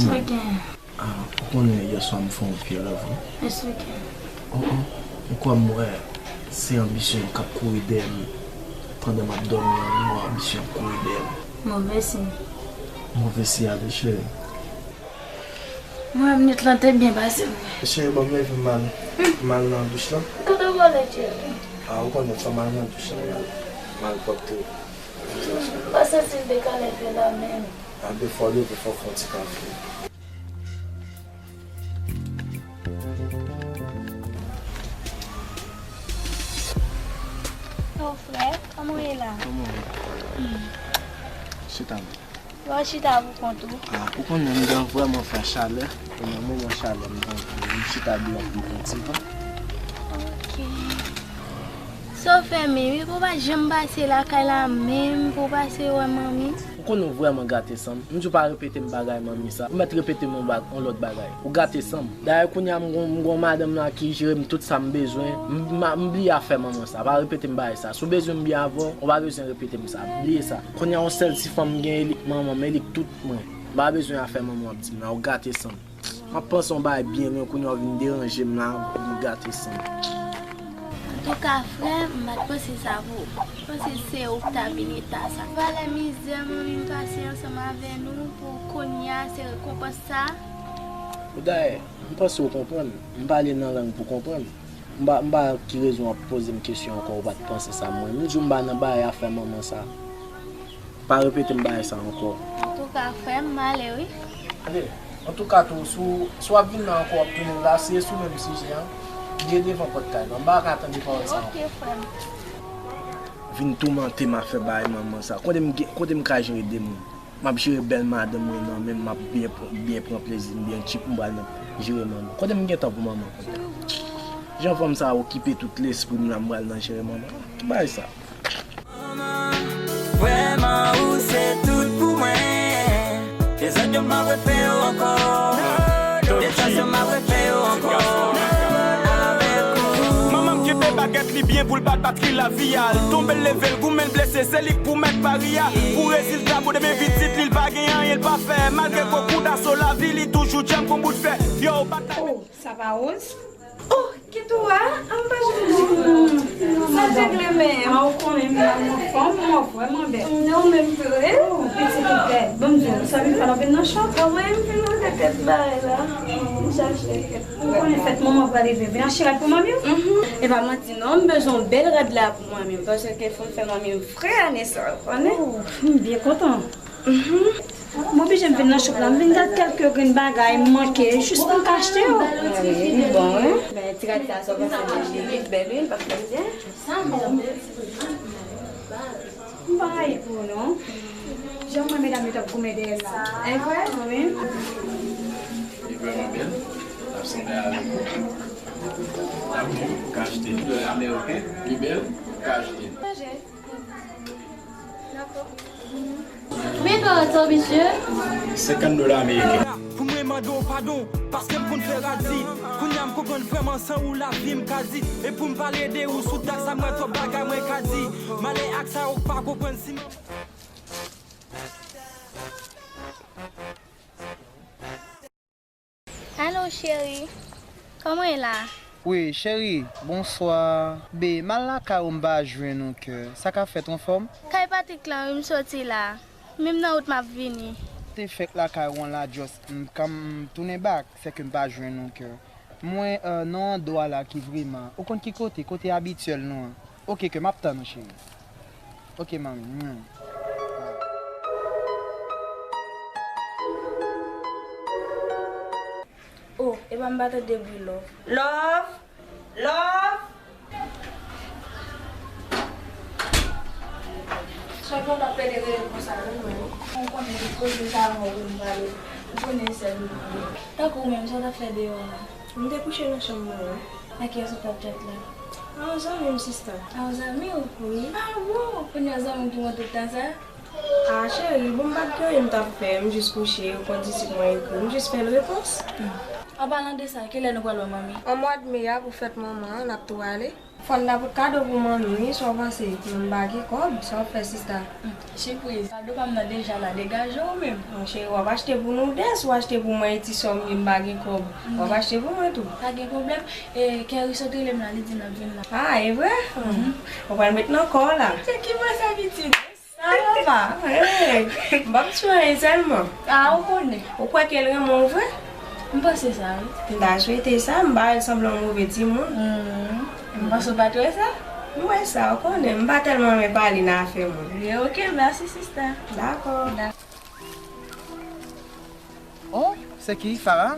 Sa gen? Ah, ou konnen yè swa m fè yon vye rèv, wi. Eksplike. Oh, oh, m kwè m wè se Anbisyon k ap kouri dèyè m. Pandan m ap dòmi an, m wè Anbisyon ap kouri dèyè m. Move siy. Move siy a, wi, cheri. Mwen, nèt lan te byen pase pou mwen. Cheri, bon, m leve m al, m al nan douch lan. Kote w ale, cheri? Ah, ou konnen, fò m al nan douch lan, m al, m al pwòpte. Pa santi l te ka leve la menm. Ah, ben, fò w leve, fò w fè yon ti kafe. Oh, frè, kòman w ye la? Kòman w ye? Hmm. Chita. Bon, chita pou kont ou. Ah, ou konnen m gen vrèman frè chalè. E nan moman chalè m gen pou m chita deyò pou m pran ti van. Ok. Sa w fè menm, epi w pa janm pase lakay la menm pou w pase wè manmi? Ou konnen w vrèman gate san m. M di w pa repete m bagay manmi sa. Ou mèt repete m yon ba-, yon lòt bagay. Ou gate san m. Dayè kounye a m gon, m gon madanm la ki jere m tout sa m bezwen. M, m, m bliye afè manman sa. Pa repete m bagay sa. Si w bezwen m byen avè w, ou pa bezwen repete m sa. Bliye sa. Kounye a yon sèl ti fanm m gen, e li k manman m, e li k tout mwen. M pa bezwen afè manman w ap di m la, ou gate san m. M ap panse yon bagay byen lwen, kounye a w vin deranje m la, ou vin gate san m. Antouka, frè m, m pa t panse sa pou ou. M panse se ou k t ap vin eta sa. Valè mizè manmi m pase ansanm avè nou pou kounye a, se rekonpans sa. Ou dayè, m panse w konprann. M pale nan lang pou konprann. M pa, m pa wè ki rezon w ap poze m kesyon ankò, ou pa t panse sa. Mwen, m di w m pa nan bagay afè manman sa. Pa repete m bagay sa ankò. Antouka, frè m, m ale wi. Ale. Antouka tou, si w, si w ap vin la ankò, w ap tounen la, si e sou menm sijè an, bliye devan pòt kay la. M pa ka tande pawòl sa ankò. Ok, frè m. Vin toumante m afè bagay manman sa. Kote m gen, kote m ka jere de moun? M ap jere bèl madanm mwen nan men m, m ap byen pran, byen pran plezi m, byen tchip, m pral nan jere manman. Kote m gen tan pou manman kounye a? Jan fanm sa a okipe tout lespri m la, m pral nan jere manman. Ki bagay sa? Manman, vrèman ou se tout pou mwen. Dezòd yo m pa refè yo ankò. Detrès yo m pa refè yo ankò. Avèk ou. Manman m kenbe bagèt li byen pou l bat batri lavi a. L tonbe l leve l goumen l blese, se li k pou mèt pari a. Pou rezilta pou demen pitit li, l pa gen anyen l pa fè. Malgre gwo kout aso lavi, li toujou djanm kon bout fè. Yo, batay. Oh, sa pa woz? Oh, kit ou a? An pa janm di m non. Sa regle menm. Ah, ou konnen m la, m anfòm, m vrèman bèl. Non, menm tou, wi. Oh, pitit ou bèl. Bon, m di w, sa vin fè l anpil nan chòk. Anmwey, m vin wè kèk bagay la. M chache kèk. Ou konnen fèt manman pral rive. Vin achte rad pou manmi w? Mhm. E pa manti non, m bezwen yon bèl rad la pou manmi m, paske fò m fè manmi m fre ane sa, ou konnen. Oh, m byen kontan. Mhm. M oblije m vin nan shop la, m vin gad kèlke grenn bagay m manke, jis pou m ka achte yo. Wi, li bon, wi. Men ti rad sa, sa w panse de li? Li bèl, wi, li pa fè byen. M pa rayi pou ou, non. Jan m wè medam yo t ap goumen dèyè l la. Enkwayab, wi. Li vrèman bèl. L ap sanble avèk ou. L ap bèl, ou ka achte l. Li bèl, ou ka achte l. Konbyen dola sa, mesye? Senkant dola ameriken. Pou mwen mande w padon, paske m konn fè radi. Kounye a m konprann vrèman san ou lavi m ka di. E pou m pale de ou sou dat sa, m wè twòp bagay mwen ka di. Malè ak sa ou pa konprann si m. Cheri, kòman w ye la? Wi, cheri, bonswa. Be, m al lakay ou, m pa jwenn ou kè. Sa k ap fèt, ou anfòm? Kay Patrick lan, wi, m soti la. Men m nan wout m ap vini. Te fèk lakay ou an la, just, m, kan m tounen back, sèke m pa jwenn ou kè. Mwen, euh, nan andwa la ki vrèman, ou konn ki kote? Kote abityèl nou an. Oke, kè, m ap tann ou, cheri. Oke, manmi. Mwen. Oh, epa m pa tande bri love. Love! Love! Chak lè w t ap pede rele konsa, non, mwen. Ou konnen tout koze sa a, mwen, ou vin pale. Ou konnen sèl ou ye. Tankou ou menm, sa w t ap fè deyò a? M te kouche nan chanm mwen, wi. Ak kiyès ou t ap chat la? A, yon zanmi m, sista. A, yon zanmi w? Wi. A, bon! Kounye a zanmi w ki mwen tout tan sa? A, cheri, bon, m pa t gen anyen m t ap fè, m jis kouche, ou konn disip mwen ekri, m jis fè l repons. An palan de sa, kilè nou pral wè manmi? An mwa d me a pou fèt manman an, n ap tou ale. Fò n ta pot kado pou manmi, wi, sa w panse? Men m pa gen kòb, sa w ap fè, sista? Hmm, sipriz, kado pa m nan deja la, degaje w menm. Mon cheri, w ap achte pou nou de, si w achte pou mwen e ti sè w m gen, m pa gen kòb. W ap achte pou mwen tou. Pa gen pwoblèm. E, Kerry sot rele m la, li di m l ap vin la. A, e vre? Mhm. Ou pral met nan kò w la. Se ki mwen sa pitit? Sa papa. Hey, m p ap di anyen sèlman. A, ou konnen. Ou kwè ke l renmen w vre? M panse sa, wi. M ta swete sa, m pa wè l sanble yon move timoun. Hmm. M panse w pa t wè sa? M wè sa, ou konnen. M pa tèlman renmen pale nan afè moun. Byen, oke, mèsi, sista. Dakò. Dakò. Oh, se ki? Farah?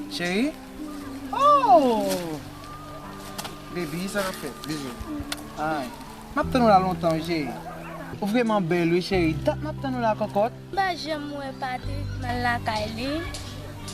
Cheri? Oh! Baby, sa k ap fèt? Bizou. Ay. M ap tann ou la lontan, wi, cheri. Ou vrèman bèl, wi, cheri. Dat m ap tann ou la, kòkòt. M pa janm wè Patrick, m al lakay li.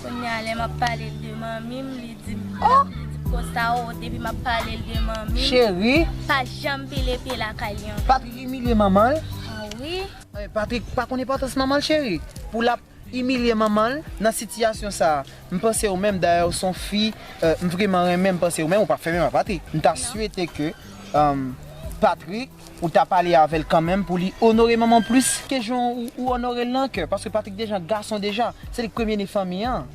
Kounye a, lè m ap pale l de manmi m, li di m, li di m konsa, o, depi m ap pale l de manmi m, cheri, pa janm pile pye lakay li ankò. Patrick imilye manman l? A wi. Eh, Patrick pa konn enpòtans manman l, cheri. Pou l ap imilye manman l nan sitiyasyon sa a. M panse ou menm, dayè, ou se yon fi, euh, m vrèman renmen, m panse ou menm, ou p ap fè menm ak Patrick. M ta swete ke, euh, Patrick, ou ta pale avè l kanmenm pou li onore manman w plis ke jan ou, ou onore l nan kè. Paske Patrick deja gason deja. Se li k premye ne fanmi an.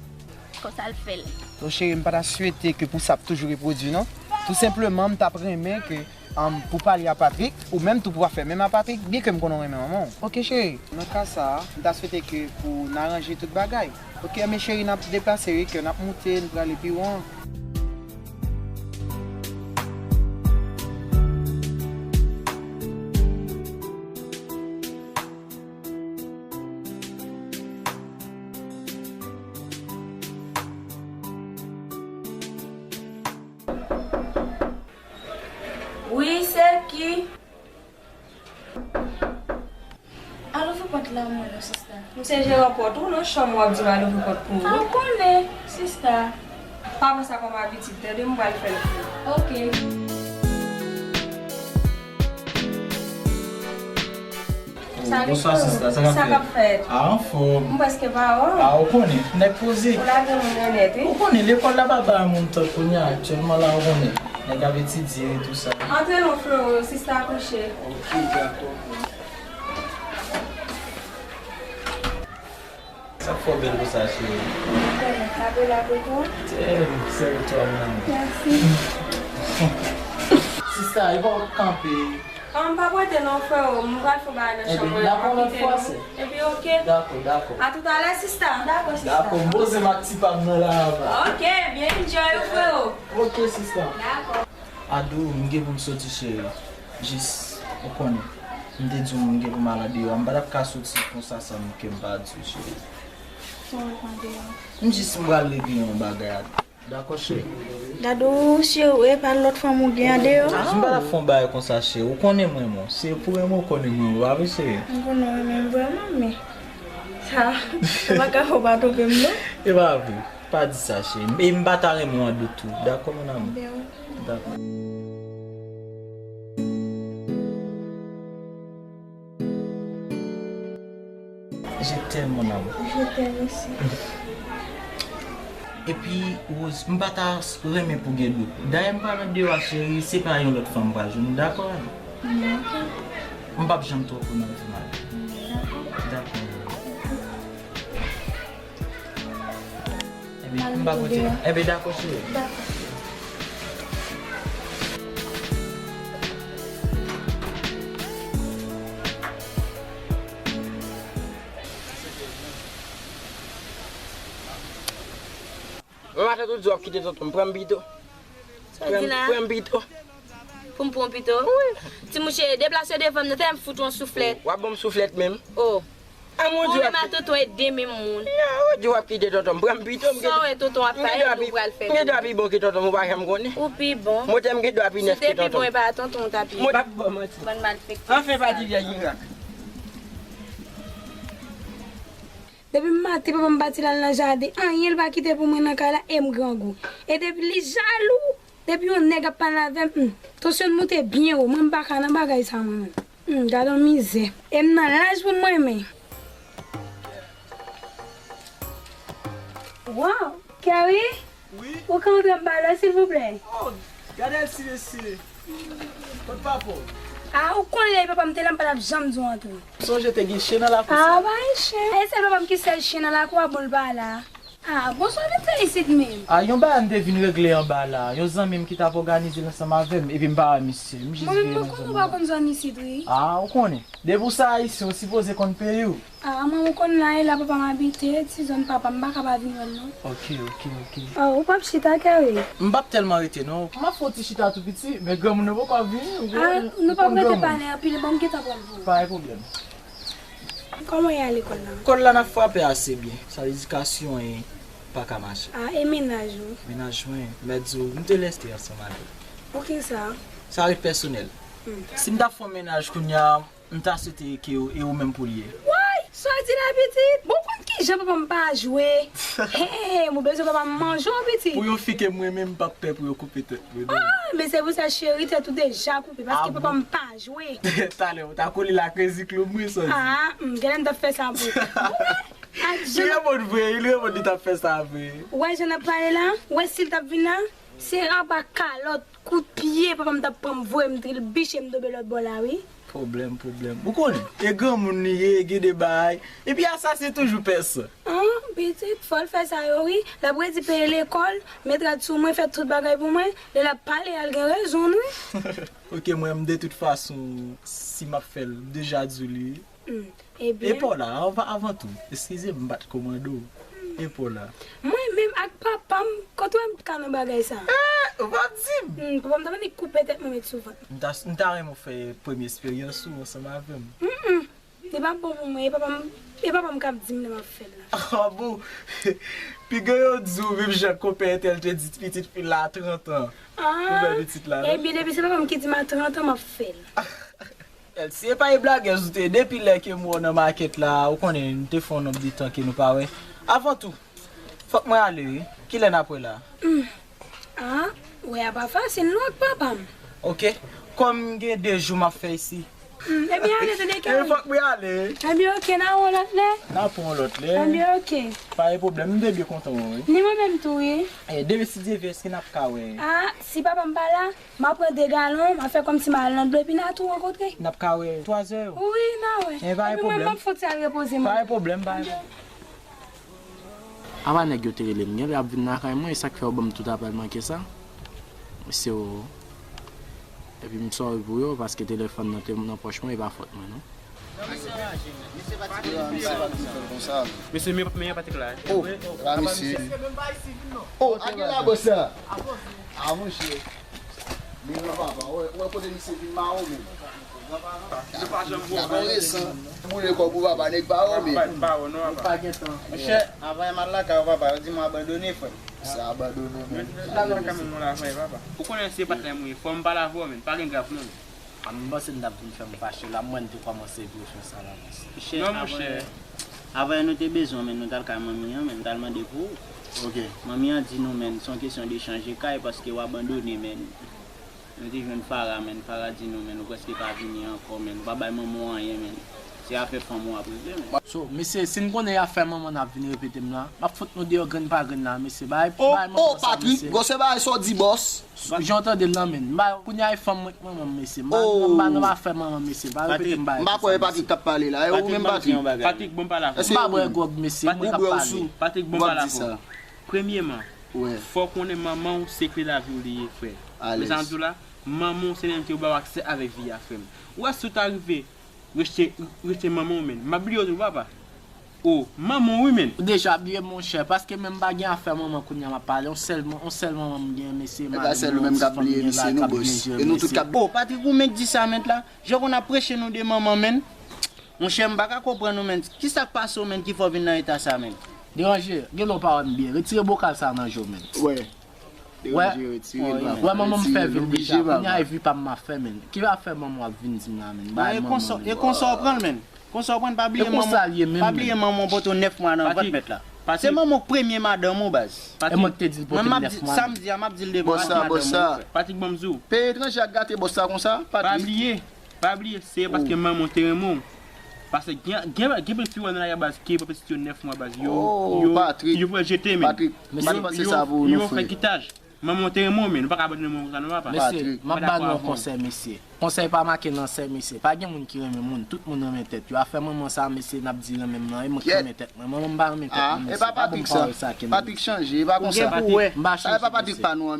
Konsa l fè l. Bon, cheri, m pa ta swete ke pou sa ap toujou repwodui, non. Tou senpleman, m t ap renmen ke, um, pou pale a Patrick, ou menm tou pou pa fè menm a Patrick, byen ke m konnen w renmen manman w. Oke, cheri, nan ka sa a, m ta swete ke pou n aranje tout bagay. Oke, men cheri, n ap deplase, wi, ke n ap moute, n prale pi wo an. Wi, se ki? Al ouvri pòt la, mwen, non, sista. M se jeran pòt ou, non, chanm w ap di m al ouvri pòt pou ou. A, ou konnen, sista. Pa pran sa kòm abitid, tande, m pral fè l pou ou. Oke. Bonswa, sista. Sa k ap fèt? A, anfòm. M prèske pa wè w. A, ou konnen. Nèg poze. Ou lage moun nèt, wi. Ou konnen, lekòl la pa bay moun tan kounye a, aktyèlman la, ou konnen. Nèg ap etidye, tou sa. Antre non, freo, sista kouche. Oke, dakò. Sa k fè w bèl konsa, cheri? Mwen konnen, lape la pou ou. Tèm, sèvi twa, mon amour. Mèsi. Sista, e pa w k kanpe. An, m p ap rete non, freo. M pral fè yon bagay nan chanm mwen. N ap wè lòt fwa, sè. Epi, oke. Dakò, dakò. A toutalè, sista. Dakò, sista. Dakò, m poze m ak ti pa m nan la, apa. Oke, byen enjoy, freo. Oke, sista. Dakò. Adou, m gen pou m soti, cheri. Jis, ou konnen, m te di w m gen pou m al andeyò. M pa t ap ka soti konsa san m, ke m pa di w, cheri. Sa w ap andeyò? M jis m pral regle yon bagay, Adou. Dakò, cheri. Dadou, cheri, e pa lòt fanm ou gen andeyò? Ah, m pa t ap fè yon bagay konsa, cheri. Ou konnen m renmen w. Se pou renmen w konnen m renmen w, pa vre, cheri? M konnen w renmen m vrèman, men sa, sa pa ka fè w pa twonpe m, non. E pa vre. Pa di sa, cheri. E m pa ta renmen w an dout tou. Dakò, mon amour? Dakò. Je t'aime, mon amour. Je t'aime aussi. Epi, Rose, m pa ta renmen pou gen dout. Dayè, m pral andeyò a, cheri, se pa yon lòt fanm m pral jwenn, dakò? Dakò. M p ap janm twonpe w nan vi m, Adou. Dakò. Dakò. M pa kote. Enben, dakò, cheri. Dakò. Mwen maten tou di w ap kite tonton m, pran m pito. Sa w di la? Pran m pito. Pou m pran w pito? Wi. Ti mouche, deplase devan m nan, tè m fout yon souflèt. W ap ban m souflèt menm? Oh. A, mon Dye, w ap kite tonton e de menm moun. Yo, w ap kite tonton m, pran m pito, m gen dwa pi bon ke tonton m, ou pa janm konnen. Ou pi bon. Mwen te m gen dwa pi nèf ke tonton m. Si w te pi bon, e pa tonton w ta pi bon. Mwen p ap ban manti. Bann malfektè. Anfen, pa di vyèj mirak. Depi maten papa m pati l al nan jaden, anyen l pa kite pou mwen nan kay la, e m grangou. E depi li jalou, depi yon nèg ap pale avè m, hmm, tansyon m moute byen wo, mwen m pa ka nan bagay sa mwen menm. Hmm, gad yon mizè. E m nan laj pou m renmen. Wow, Kerry? Wi? Ou ka antre anba la, silvouplè? Oh, gade l si mesye. Kot papa w? Ah, ou konnen lè papa m te la, m pa t ap janm di w antre. Sonje te gen chen nan lakou sa. Ah, pa gen chen. E sèl papa m ki sèl chen nan lakou a, bon, l pa la. Ah, bon, sa w vin fè isit menm? Ah, yon bagay m te vin regle anba la. Yon zanmi m ki t ap òganize l ansanm avè m, epi m pa wè misye. M jis veye nan zòn nan. Mwen menm, mwen konnen w pa konn zòn isit, wi. Ah, ou konnen. Depi w se Ayisyen, ou sipoze konn peyi w. Ah, mwen, ou konn la, e la papa m abite, ti zòn papa m, m pa ka pa vin wè l non. Ok, ok, ok. Ah, ou p ap chita, Kerry? M p ap tèlman rete non. M ap fè yon ti chita tou piti, men granmoun yo poko ap vini, ou konnen. Ah, nou p ap rete pale anpil, bon, m gentan pral voye. Pa gen pwoblèm. Kòman y a lekòl la? Lekòl la n ap frape ase byen. Sa edikasyon e pa ka mache. Ah, e mennaj ou? Mennaj mwen, m mèt di w, m te leste ansanm avè l. Poukisa? Sa ret pèsonèl. Hmm. Si m t ap fè yon mennaj kounye a, m ta swete ke e ou menm pou l ye. Woy! Sa w di la, pitit? Bon, konn kijan papa m pa jwe? Hey, m bezwen papa m manje w, pitit. Pou yon fi ke m renmen, m p ap pè pou yo koupe tèt mwen non. Ah, men se pou sa, cheri, tèt ou deja koupe, paske papa m pa jwe. Talè, ou ta kole la Crazy Club mwen, sa w di. Ah, hmm, genlè m t ap fè sa vre. Li reponn vre, li reponn li t ap fè sa vre. Ou wè jan n ap pale la? Ou wè si l t ap vin la? Se raba kalòt, kout pye, papa m t ap pran m voye m trilbiche m tonbe lòt bò la, wi. Pwoblèm, pwoblèm. Ou konnen, e granmoun li ye, gen de bagay. Epi asasen toujou pè san. An, pitit, fò l fè sa yo, wi. L ap redi peye lekòl, met rad sou mwen, fè tout bagay pou mwen. Lè l ap pale a, l gen rezon l, wi. Ok, mwen, m de tout fason, si m ap fè l, m deja di w li. Hmm. Ebyen. E pa w la, avan, avan tou, eskize m, m pa t kòmande w. E pa w la. Mwen menm ak papa m, kote w wè m ka nan bagay sa? Eh, ou p ap di m. Hmm, papa m ta vle koupe tèt mwen met sou vant. M ta, m ta renmen w fè premye esperyans ou ansanm avè m. Mm, mm. Li p ap bon pou mwen, e papa m, e papa m k ap di m lè m ap fè l la. Ah bon? Piga yo di w menm jan konpè entèl te di pitit fi l la a trant an. Ah, pou fè pitit la, non? Ebyen, depi se papa m ki di m a trant an, m ap fè l. Èl, si e pa e blagèz ou te ye, depi lè ke m wè w nan makèt la, ou konnen, nou te fè yon nonb de tan ke nou pa wè. Avan tou, fòk mwen ale, wi. Kilè n ap wè la? Hmm. Ah, wè a pa fasil non ak papa m. Ok. Kòm gen de jou m ap fè isi. Hmm, ebyen ale, tande, Kerry. E fòk mwen ale. Ebyen, ok, n a wè yon lòt lè. N a pran yon lòt lè. Ebyen, ok. Pa gen pwoblèm, m te byen kontan wè w, wi. Ni mwen menm tou, wi. Eh, demen si Dye vle, èske n ap ka wè? Ah, si papa m pa la, m a pran de galon, m a fè kòmsi m al nan dlo, epi n a tou rankontre. N ap ka wè twazè yo? Wi, n a wè. Eh, pa gen pwoblèm. Epi mwen, m ap fon ti al repoze m. Pa gen pwoblèm, pa gen pwoblèm. Apa nèg yo te rele m, genlè y ap vin lakay mwen, e sa k fè yo ban m tout apèl manke sa. Se yo. Epi m sòri pou yo, paske telefòn nan te nan pòch mwen, e pa fòt mwen, non. Mesye, men, men Patrick la. Oh, la, mesye. Oh, a gen la, bòs la. Ah, monchè. Men non, papa, wè, wè kote misye vin mawon menm. Gade yon resan. Boule kòb ou, papa, nèg pa wè men. Pa wè non, papa. Monchè, avan m al lakay ou, papa, yo di m abandone, frè. Se abandone menm. Ou konnen se patnè m ou ye, fò m pale avè w, men pa gen grav non. A, m panse n t ap vin fè m fache la, m wè n te kòmanse vye fè sa la, bòs. Non, monchè. Avan yè nou te bezwen w, men nou t al kay manmi an, men n t al mande pou ou. Ok. Manmi an di nou, men, se yon kesyon de chanje kay, paske w abandone, men. Nou te jwenn Farah, men, Farah di nou, men, ou prèske pa vini ankò, men, ou pa bay manman w anyen, men. Se afè fanm ou ap regle, men. So, mesye, si n konnen e afè manman n ap vin repete m la, m ap fout nou deyò grenn pa grenn la, mesye. Bay, bay manman sa, mesye. Oh, oh, Patrick, gwosè bagay sa w di, bòs. Jan w tande l nan men m. M pa, kounye a e fanm mwen k manman m, mesye. M pa, m pa nan afè manman m, mesye. M pa repete m bagay sa, mesye. Patrick, m pa kwè e Patrick k ap pale la. E ou menm, Patrick? Patrick, bon pale avè w. Patrick, bon pale avè w. Èske ou bwè w sou, ou ap di sa? Premyeman, fò w konnen manman w se kle lavi w li ye, frè. Men sa m di w la, manman w se li menm ki ba w aksè avèk vi a, frè m. Ou wè si w ta rive rejte, rejte manman w, menn, m ap bliye w tou, papa. O, manman w wi, menn. Ou deja bliye, monchè, paske menm m pa gen afè manman kounye a m ap pale. On sèl, on sèl manman m gen, mesye, mari mwen, ti fanmi mwen la k ap byen jere, mesye. O, Patrick, ou menm k di sa, menn, la. Jan w konn ap preche nou de manman, menn. Monchè, m pa ka konprann ou, menn. Kisa k pase w, menn, ki fè w vin nan eta sa, menn? Deranje, gen lè w pa wè m byen. Retire bokal sa nan je w, menn. Wè. Deranje, retire l, papa. Wè manman m fè vin deja. Kounye a e vi pa m m ap fè, menn. Ki afè manman w ap vin di m la, menn? Bay manman, menn. E konsa w pran l, menn. Konsa w pran l, pa bliye manman. Pa bliye manman w pote w nèf mwa nan vant, mèt la. Se manman w k premye madanm ou, baz. E mwen k te di l pote m nèf mwa. Sa m di a, m ap di l devan madanm ou, frè. Patrick, ban m di w. Peyi etranje ap gate bòs sa konsa, Patrick. Pa bliye. Pa bliye, se paske manman w te renmen w. Paske gen, gen, gen pil fi w wè nan lari a, baz, ki pran pitit yo nèf mwa, baz. Yo, yo, yo pral jete, men. Yo, yo, yo fè kitaj. Manman w te renmen w, men. Nou pa ka abandone manman w konsa, non, papa. Mesye, m ap ba nou yon konsèy, mesye. Konsèy pa make nan sèy, mesye. Pa gen moun ki renmen moun. Tout moun renmen tèt yo. Afè manman sa, mesye, n ap di renmen m nan. E mwen k renmen tèt mwen. Manman m pa renmen tèt mwen, mesye. Pa bon pawòl sa ke m di. Patrick chanje, e pa konsa. Ou gen pou wè. M pa chanje,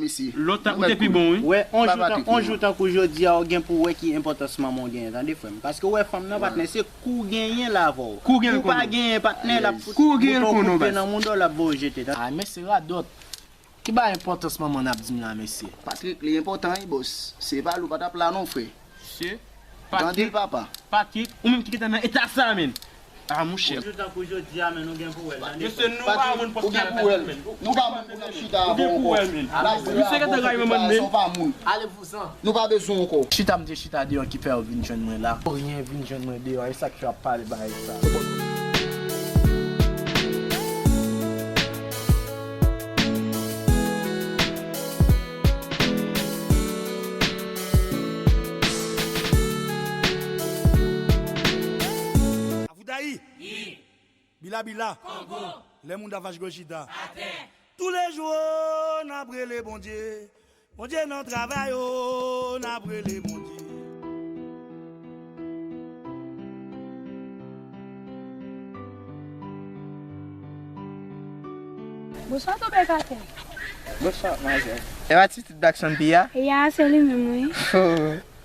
mesye. Lontan ou te pi bon, wi. Wè, on jou tan, on jou tankou jodi a, ou gen pou wè ki enpòtans manman w genyen, tande, frè m. Paske ou wè fanm nan, patnè, se kou w genyen l avè w. Kou w genyen l konnen. Kou w pa genyen, patnè, l ap fout bouton koupe nan mouda w, l ap voye w jete, tande. Ay, mesye, radòt. Ki bagay enpòtans manman n ap di m la, mesye? Patrick, li enpòtan, wi, bòs. Se pa li, ou pa t ap la, non, frè. Mesye, Patrick, ou menm ki gentan nan eta sa, menn. A, monchè. Yon jou tankou jodi a, menn, ou gen pou wè l, tande. Mesye, nou pa moun pou chita avè l, menn. Nou pa moun pou n ap chita avè w ankò. Misye gentan rayi manman l, menn. Nou pa bezwen w ankò. Chita m te chita deyò ki fè yo vin jwenn mwen la. Yo vin jwenn mwen deyò, e sa k fè yo ap pale bagay sa. Avoudayi. Bila bila. Kongo. Lè moun da vache gòj chita. Atè. Toulejou n ap rele Bondye. Bondye nan travay o, n ap rele Bondye. Bonswa, Tonbe Katè. Bonswa, madmwazèl. E pa ti tèt Blackson P a? Ya, se li menm, wi.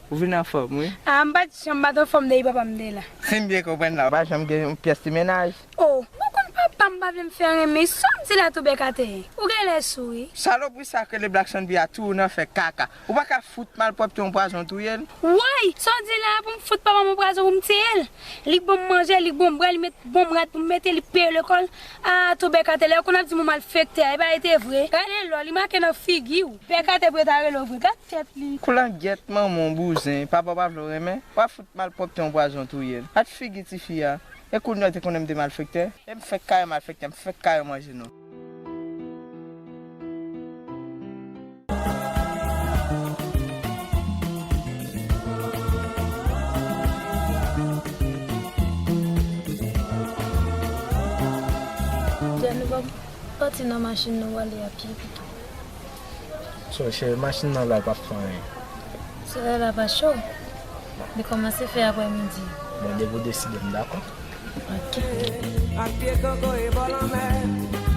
Ou vin anfòm, wi. A, m pa t janm pa t anfòm depi papa m te la. Si m byen konprann la, ou pa janm gen yon pyès ti mennaj. O, ou konn papa m pa vle m fè anyen, men sa w di la, Tonbe Katè? Ou genlè sou, wi. Salopri sa k rele Blackson P a tou nan fè kaka. Ou pa ka fout malpwòpte yon pwazon touye l? Woy! Sa w di la pou m fout papa m yon pwazon pou m tiye l? Li k ban m manje, li k ban m bwè, li met, ban m rad pou m mete, li k peye lekòl. A, Tonbe Katè, lè yo konn ap di m yon malfektè, e pa rete vre. Gade lò, li make nan figi w. Tonbe Katè pou yo ta rele w vre. Gad tèt li. Koulangyèt manman w bouzen, papa w pa vle w renmen. W ap fout malpwòpte yon pwazon touye l. Gad figi tifi a. E kounye a w te konnen m te malfektè? E m fenk kare malfektè, m fenk kare manje nou. Jè nou pa pati nan machin, nou ale a pye pito. So, cheri, machin nan la, l p ap fè anyen. Solèy la pa cho. Li kòmanse fè aprèmidi. Bon, depi w deside, m dakò. Ok. Ak pye koko e bò lanmè,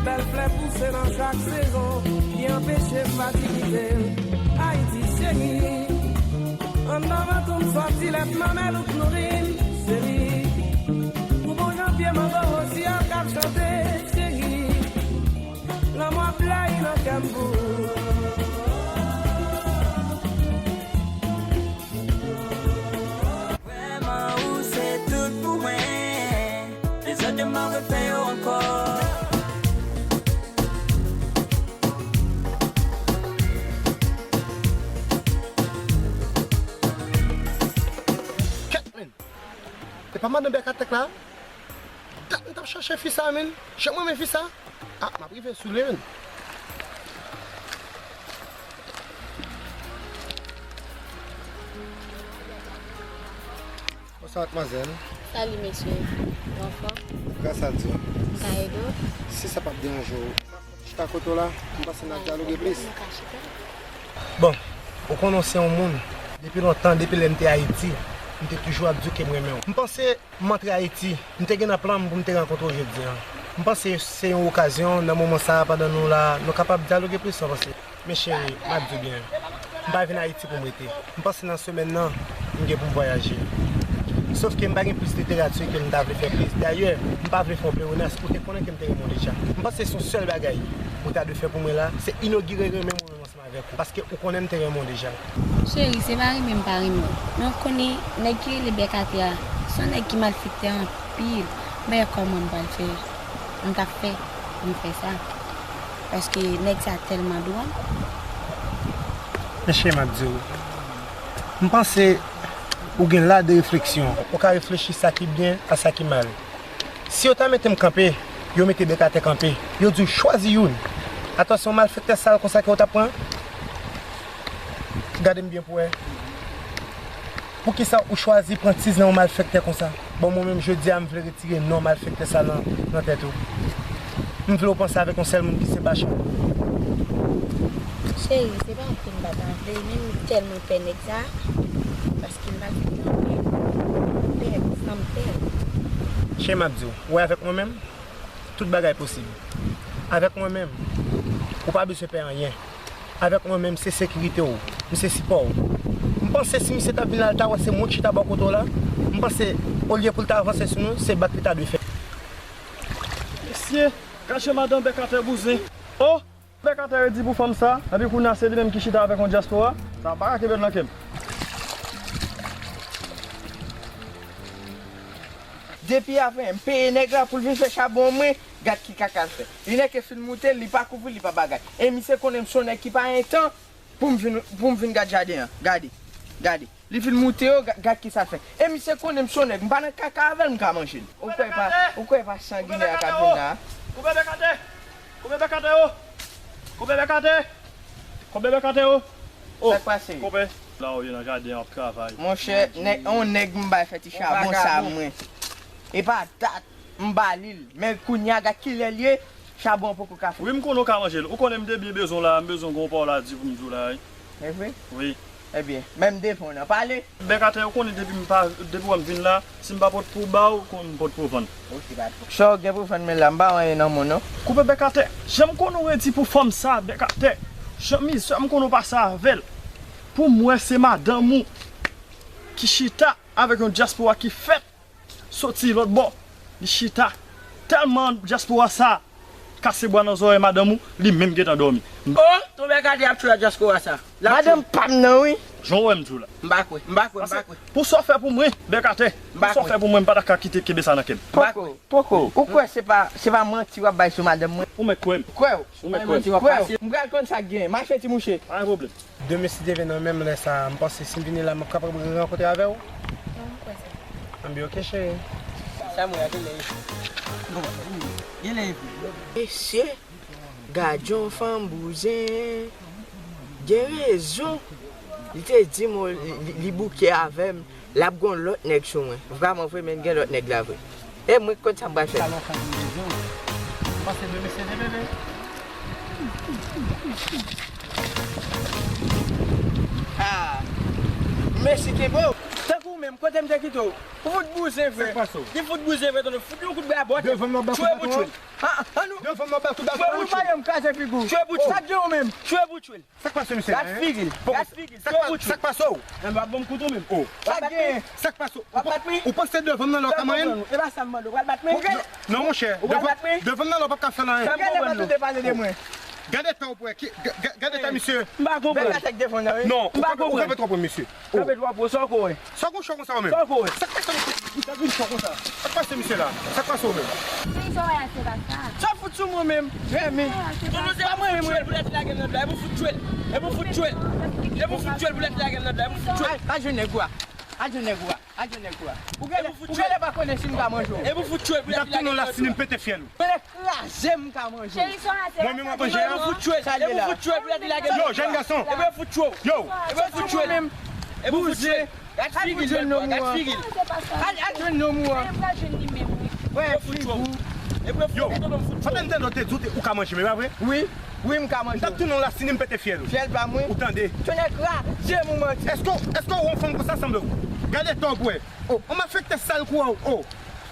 bèl flè pouse nan chak sezon, ki anpeche m pati kite l. Ayiti cheri, anndan vant ou m sòti lèt manmèl ou k nouri m, cheri. Pou bon jan pye mango rosiyal k ap chante, cheri. Lanmou ap blayi nan kè m pou ou. Vrèman, ou se tout pou mwen. Lezòt yo m pa refè yo ankò. Kèt, men. E pa madan Bèkatèk la? Dat m t ap chache fi sa, menn. Jan m renmen fi sa. Ah, m ap rive sou li, menn. Bonswa, madmwazèl. Salut, mesye. Ou anfòm? Gras a Dye. M ka ede w? Si sa p ap deranje w, chita kote w la, m panse n a dyaloge plis. Nou ka chita. Bon, ou konnen w se yon moun, depi lontan, depi lè m te Ayiti, m te toujou ap di w ke m renmen w. M panse m antre Ayiti, m te gen nan plan m pou m te rankontre w jodi a. M panse se yon okazyon, nan moman sa a, pandan nou la, nou kapab dyaloge plis, sa w panse? Men cheri, m ap di w byen, m pa vin Ayiti pou m rete. M panse nan semèn nan, m gen pou m vwayaje. Sòf ke m pa gen plis literati ke m ta vle fè plis. Dayè, m pa vle fè w plewonas, ou te konnen ke m te renmen w deja. M panse se yon sèl bagay ou ta dwe fè pou mwen la, se inogire renmen mwen menm ansanm avèk ou, paske ou konnen m te renmen w deja. Cheri, se pa renmen m pa renmen w. Men w konnen, nèg ki rele Bèk Atè a, se yon nèg ki malfektè anpil. M pa wè kòman m pral fè m t ap fè pou m fè sa. Paske nèg sa tèlman dwòl. Men cheri, m ap di w, m panse ou gen laj de refleksyon. Ou ka reflechi sa ki byen a sa ki mal. Si yo ta mete m kanpe, yo mete Bèk Atè kanpe, yo di w chwazi youn. Atò, se yon malfektè sal konsa ke w t ap pran? Gade m byen pou wè. Poukisa ou chwazi pran tiz nan yon malfektè konsa? Bon, mwen menm, jodi a, m vle retire non malfektè sa nan, nan tèt ou. M vle w panse avèk yon sèl moun ki se Bacha. Cheri, se pa ke m pa ta vle, men m tèlman pè nèg sa, paske m pa vle nan pè. M pè, san m pè. Cheri, m ap di w, ou wè avèk mwen menm, tout bagay posib. Avèk mwen menm, ou pa bezwen pè anyen. Avèk mwen menm, se sekirite w, m se sipò w. M panse si misye t ap vin la, l ta wè se mwen k chita bò kote w la. M panse, olye pou l ta avanse sou nou, se bat li ta dwe fè. Mesye, gad jan madanm Bèk Atè bouzen. O! Bèk Atè redi pou fanm sa, epi kounye a se li menm ki chita avèk yon dyaspora. Sa pa ka kenbe nan kè m. Depi avan, m peye nèg la pou l vin fè chabon mwen, gad ki kaka l fè. Li nèke fin moute, li pa kouvri, li pa bagay. E misye konnen m se yon nèg ki pa gen tan pou m vin, pou m vin gad jaden an. Gade, gade. Li fin moute yo, ga- gad ki sa l fè. E misye konnen m se yon nèg, m pa nan kaka avè l, m ka manje l. Ou kwè pa, ou kwè pa sanginè a k ap vin la a? Koupe Bèk Atè! Koupe Bèk Atè o! Koupe Bèk Atè! Koupe Bèk Atè o! O! Sa k pase? Koupe! La ou ye nan jaden an ap travay. Monchè, nèg, on nèg m bay fè ti chabon sa mwen. E pa dat m ba li l. Men kounye a, gad kilè l ye, chabon an poko ka fèt. Wi, m konnen w ka manje l. Ou konnen m te byen bezwen w la, m bezwen gwo pa w la di pou m di w la, wi. E vre? Wi. Ebyen, men m devan w nan pale. Bèk Atè, ou konnen depi m pa, depi w wè m vin la, si m pa pot pou ba w, ou konn m pot pou vann. Sa w gen pou vann men la, m pa wè anyen nan men w non. Koupe Bèk Atè. Jan m konnen w redi pou fanm sa, Bèk Atè. Jan mizè m konnen w pase avè l. Pou m wè se madanm ou ki chita avèk yon dyaspora ki fèt soti lòt bò, li chita. Tèlman dyaspora sa kase bwa nan zòrèy madanm ou, li menm gentan dòmi. O, tonbè gade ap tchwe a dyaspora sa. Madanm pa m nan wi. Jan w wè m di w la. M pa kwè, m pa kwè, m pa kwè. Pou sa w fè pou mwen, Bèk Atè. Pou sa w fè pou mwen, m pa ta ka kite kenbe sa nan kè m. Poko, poko. Ou kwè se pa, se pa manti w ap bay sou madanm mwen? Ou mèt kwè m. Kwè w. Ou mèt kwè m. Kwè w. M pral konn sa k genyen. Mache ti mouche. Pa gen pwoblèm. Demen, si Dye vle, nan menm lè sa a, m panse si m vini la, m ap kapab rankontre avè w. Anben, oke, cheri. Sa mwen a genlè epi. Non, genlè epi. Mesye, gad yon fanm bouzen. Gen rezon. Li te di m, li, li, li bouke avè m. L ap gon lòt nèg sou mwen. Vrèman vre, men gen lòt nèg la vre. E mwen k konn sa m pral fè. Talè w ka gen rezon. Panse de mesye de bebe. Ah. Mesi kenbe w. Tankou w menm, kote m te kite w? Ou fout bouzen vre. Sa k pase w? Li fout bouzen vre, tonton. Fout yon kout bra bòt. Devan m nan bèk ou patwon an. Ah, ah, annou. Devan m nan bèk ou patwon an. Tchwe pou tchwe. Sa k gen w menm? Tchwe pou tchwe. Sa k pase misye la, hein? Gad figi l. Gad figi l. Sa k pa-, sa k pase w? Sa k pase w? Ou panse devan m nan la w ka manyen m? E pa sa m mande w, pral bat mwen? Non, non, monchè. Devan, devan m nan la w p ap ka fè l anyen. Gade pa tou de pale de mwen. Gade tan w pran. Gade tan misye. M pa konprann. Non, ou kanpe twò pran misye. Kanpe twò pran, sa w ko wè? Sa w gon cho konsa ou menm? Sa w ko wè? Sa k pase misye la? Sa k pase misye la? Sa k pase w menm? Sa w fout sou mwen menm? Rèmen. Tonton, se pa mwen menm pou lè ti lage m nan dlo a. E pou fout tchwe l. E pou fout tchwe l. E pou fout tchwe l pou lè ti lage m nan dlo a. E pou fout tchwe l. Al jwenn nèg ou a. Al jwenn nèg ou a. Al jwenn nèg ou a. Ou genlè, ou genlè pa konnen si m ka manje w. E pou fout tchwe l pou lè ti lage m nan dlo a. M ap tounen w la si m pete fyèl ou. Pene kraze m ka manje w. Mwen menm w ap manje a? E pou fout tchwe l. E pou fout tchwe l pou lè ti lage m nan dlo a. Yo, jèn gason. E pou fout tchwe w. Yo. E pou fout tchwe l. E pou fout tchwe l. Gad figi l, gad figi l. Al, al jwenn nonm ou an. Yo, sa te m tande w te di w te, ou ka manje, men pa vre? Wi, wi, m ka manje. M t ap tounen w la si m pete fyèl ou. Fyèl pa mwen. Ou tande? Tonnè kraze m ou manti. Èske, èske w yon fanm konsa sanble w? Gade tan w pou wè. O, yon malfektè sal kou a w. O.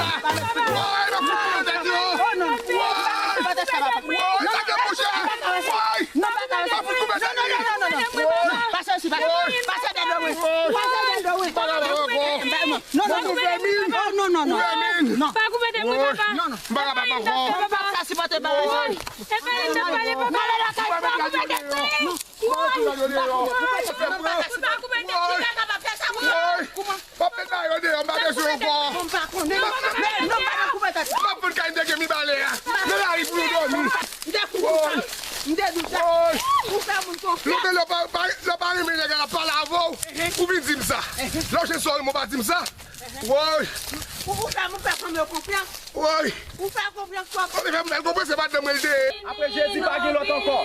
Woy, m ap fout koupe tèt yo. Woy, lage mouche. Woy, m ap fout koupe tèt li. Pase isit, pase. Pase dèyè do mwen. Pase dèyè do mwen. Non, non, non. Ou vèmin. Non, non, non, non. Ou vèmin. Non. Pa koupe tèt mwen, papa. Non, non. M pa kapab ankò. Papa, pa sipòte bagay sa. Woy. Epa, n ap pale, papa. Woy, m ap met bagay yo deyò. Woy. M ap met bagay yo deyò, m pa bezwen yo ankò. M ap fout kay nèg mi bale a. Nan lari pou yo dòmi. Woy. Woy. Lè w pa, pa, lè w pa renmen nèg la pale avè w, ou vin di m sa. Lè w jwenn sa w renmen w pa di m sa. Woy. Ou, ou fè, ou fè fanm yo konfyans. Woy. Ou fè konfyans twòp. Ou fè m fè l konprann se pa dan mwen l te ye. Apre Jezi, pa gen lòt ankò.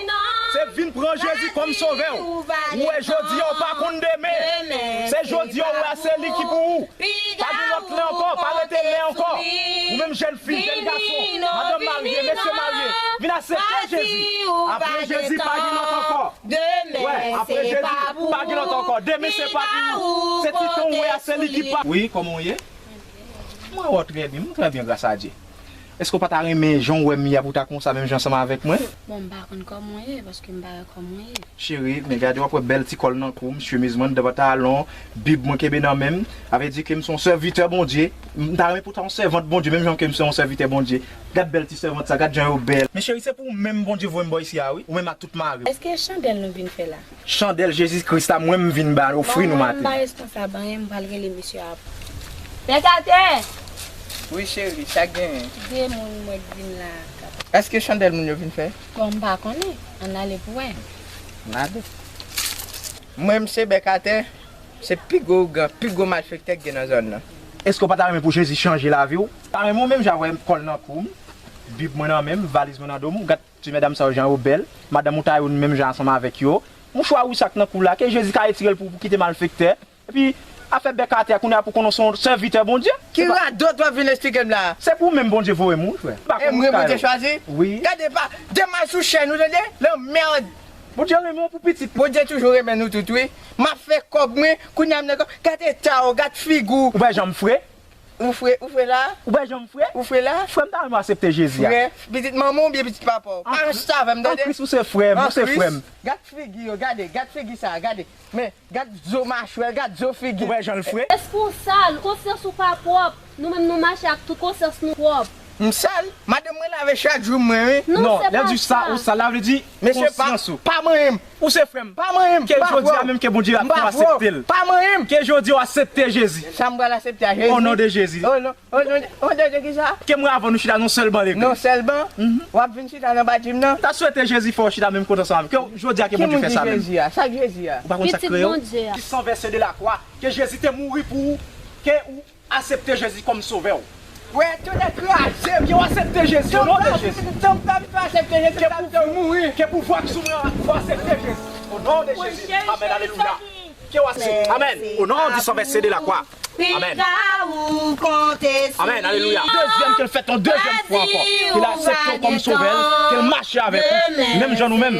Se vin pran Jezi kòm sovè w. Ou wè jodi a, ou pa konn demen. Se jodi a, ou wè a, se li ki pou ou. Pa gen lòt lè ankò, pa rete lè ankò. Ou menm jèn fi, jèn gason, madanm marye, mesye marye, vin aksepte Jezi. Apre Jezi, pa gen lòt ankò. Wè, apre Jezi, pa gen lòt ankò. Demen se pa pou ou. Se ti tan w wè a, se li ki pa. Wi, kòman w ye? Mwen wè w trè byen, m trè byen, gras a Dye. Èske w pa ta renmen jan w wè m ye a pou w ta konsa menm jan ansanm avèk mwen? Bon, m pa konn kòman w ye, paske m pa wè kòman w ye. Cheri, men gade, w ap wè bèl ti kòl nan kou m, chemiz mwen, de pantalon, bib mwen kenbe nan men m. Sa vle di ke m se yon sèvitè Bondye. M ta renmen pou w ta yon sèvant Bondye, menm jan ke m se yon sèvitè Bondye. Gad bèl ti sèvant sa, gad jan yo bèl. Men cheri, se pou ou menm Bondye voye m bò isi a, wi. Ou menm ak tout mari w. Èske chandèl nou vin fè la? Chandèl Jezi Kris la, mwen m vin ba, ofri nou maten. Mwen m pa responsab anyen, m pral rele mesye a. Pè Katè! Wi, cheri, sa k genyen? De moun mwen k vin la. Èske chandèl moun yo vin fè? Bon, m pa konnen. Ann ale pou wè. N ale. Mwen, m se Bèkatè, se pi gwo ougan, pi gwo malfektè k gen nan zòn nan. Èske w pa ta renmen pou Jezi chanje lavi w? Ta renmen w menm jan avè m, kòl nan kou m, bib mwen nan men m, valiz mwen nan do m, gad ti medam sa yo jan yo bèl, madanm ou ta youn menm jan ansanm avèk yo. Mouchwa wouj sa k nan kou w la, ke Jezi ka retire l pou ou, pou kite malfektè. Epi, afè bèk atè, kounye a pou konnen w se yon sèvitè Bondye. Ki radòt w ap vin esplike m la a? Se pou ou menm Bondye voye m, wi, frè. E mwen Bondye chwazi? Wi. Gade pa, de m al sou chèn, ou tande? Lanmèd. Bondye renmen w pou pitit. Bondye toujou renmen nou tout, wi. M ap fè kòb mwen, kounye a m nan kòb. Gad eta w, gad figi w. Ou pa janm fre? Ou fre, ou fre la? Ou wè jan m fre? Ou fre la? Frè m, ta renmen w aksepte Jezi a. Frè, pitit manman w oubyen pitit papa w? Pa ranse avè m, tande? An Kris, ou se frè m, ou se frè m. Gad figi yo, gade, gad figi sa, gade. Men, gad zo machwè, gad zo figi. Ou wè jan l fre? Espri w sal, konsyans ou pa pwòp. Nou menm nou mache ak tout konsyans nou pwòp. M sal? Madanm mwen lave chak jou mwen, wi. Non, lè w di sa, ou sal, la vle di konsyans ou. Mesye, pa, pa manyen m. Ou se frè m. Pa manyen m. Ke jodi a menm ke Bondye ap fè w aksepte l. Pa manyen m. Ke jodi w aksepte Jezi. Sa m pral aksepte a Jezi. O non de Jezi. O non, o non, o non de ki sa? Ke mwen avè w nou chita nan sèl ban legliz. Nan sèl ban? W ap vin chita nan pati m nan? M ta swete Jezi fè w chita menm kote ansanm avè m. Ke jodi a ke Bondye fè sa menm. Ki moun ki Jezi a? Sa k Jezi a? Ou pa konn sa k kreye w? Pitit Bondye a. Ki san vèse de lakwa, ke Jezi te mouri pou ou, ke ou aksepte Jezi kòm sovè w. Wè, tonnè kraze m. Ke w aksepte Jezi, o non de Jezi. Tanm pa m fè aksepte Jezi, tanm te mouri. Ke pouvwa ki sou mwen an fè w aksepte Jezi. O non de Jezi. Amèn, alelouya. Ke w aksepte. Amèn. O non di san vèse de lakwa. Amèn. Amèn, alelouya. Dezyèm, ke l fèt yon dezyèm fwa ankò. Ke l aksepte w kòm sovè l, ke l mache avèk ou, menm jan nou menm.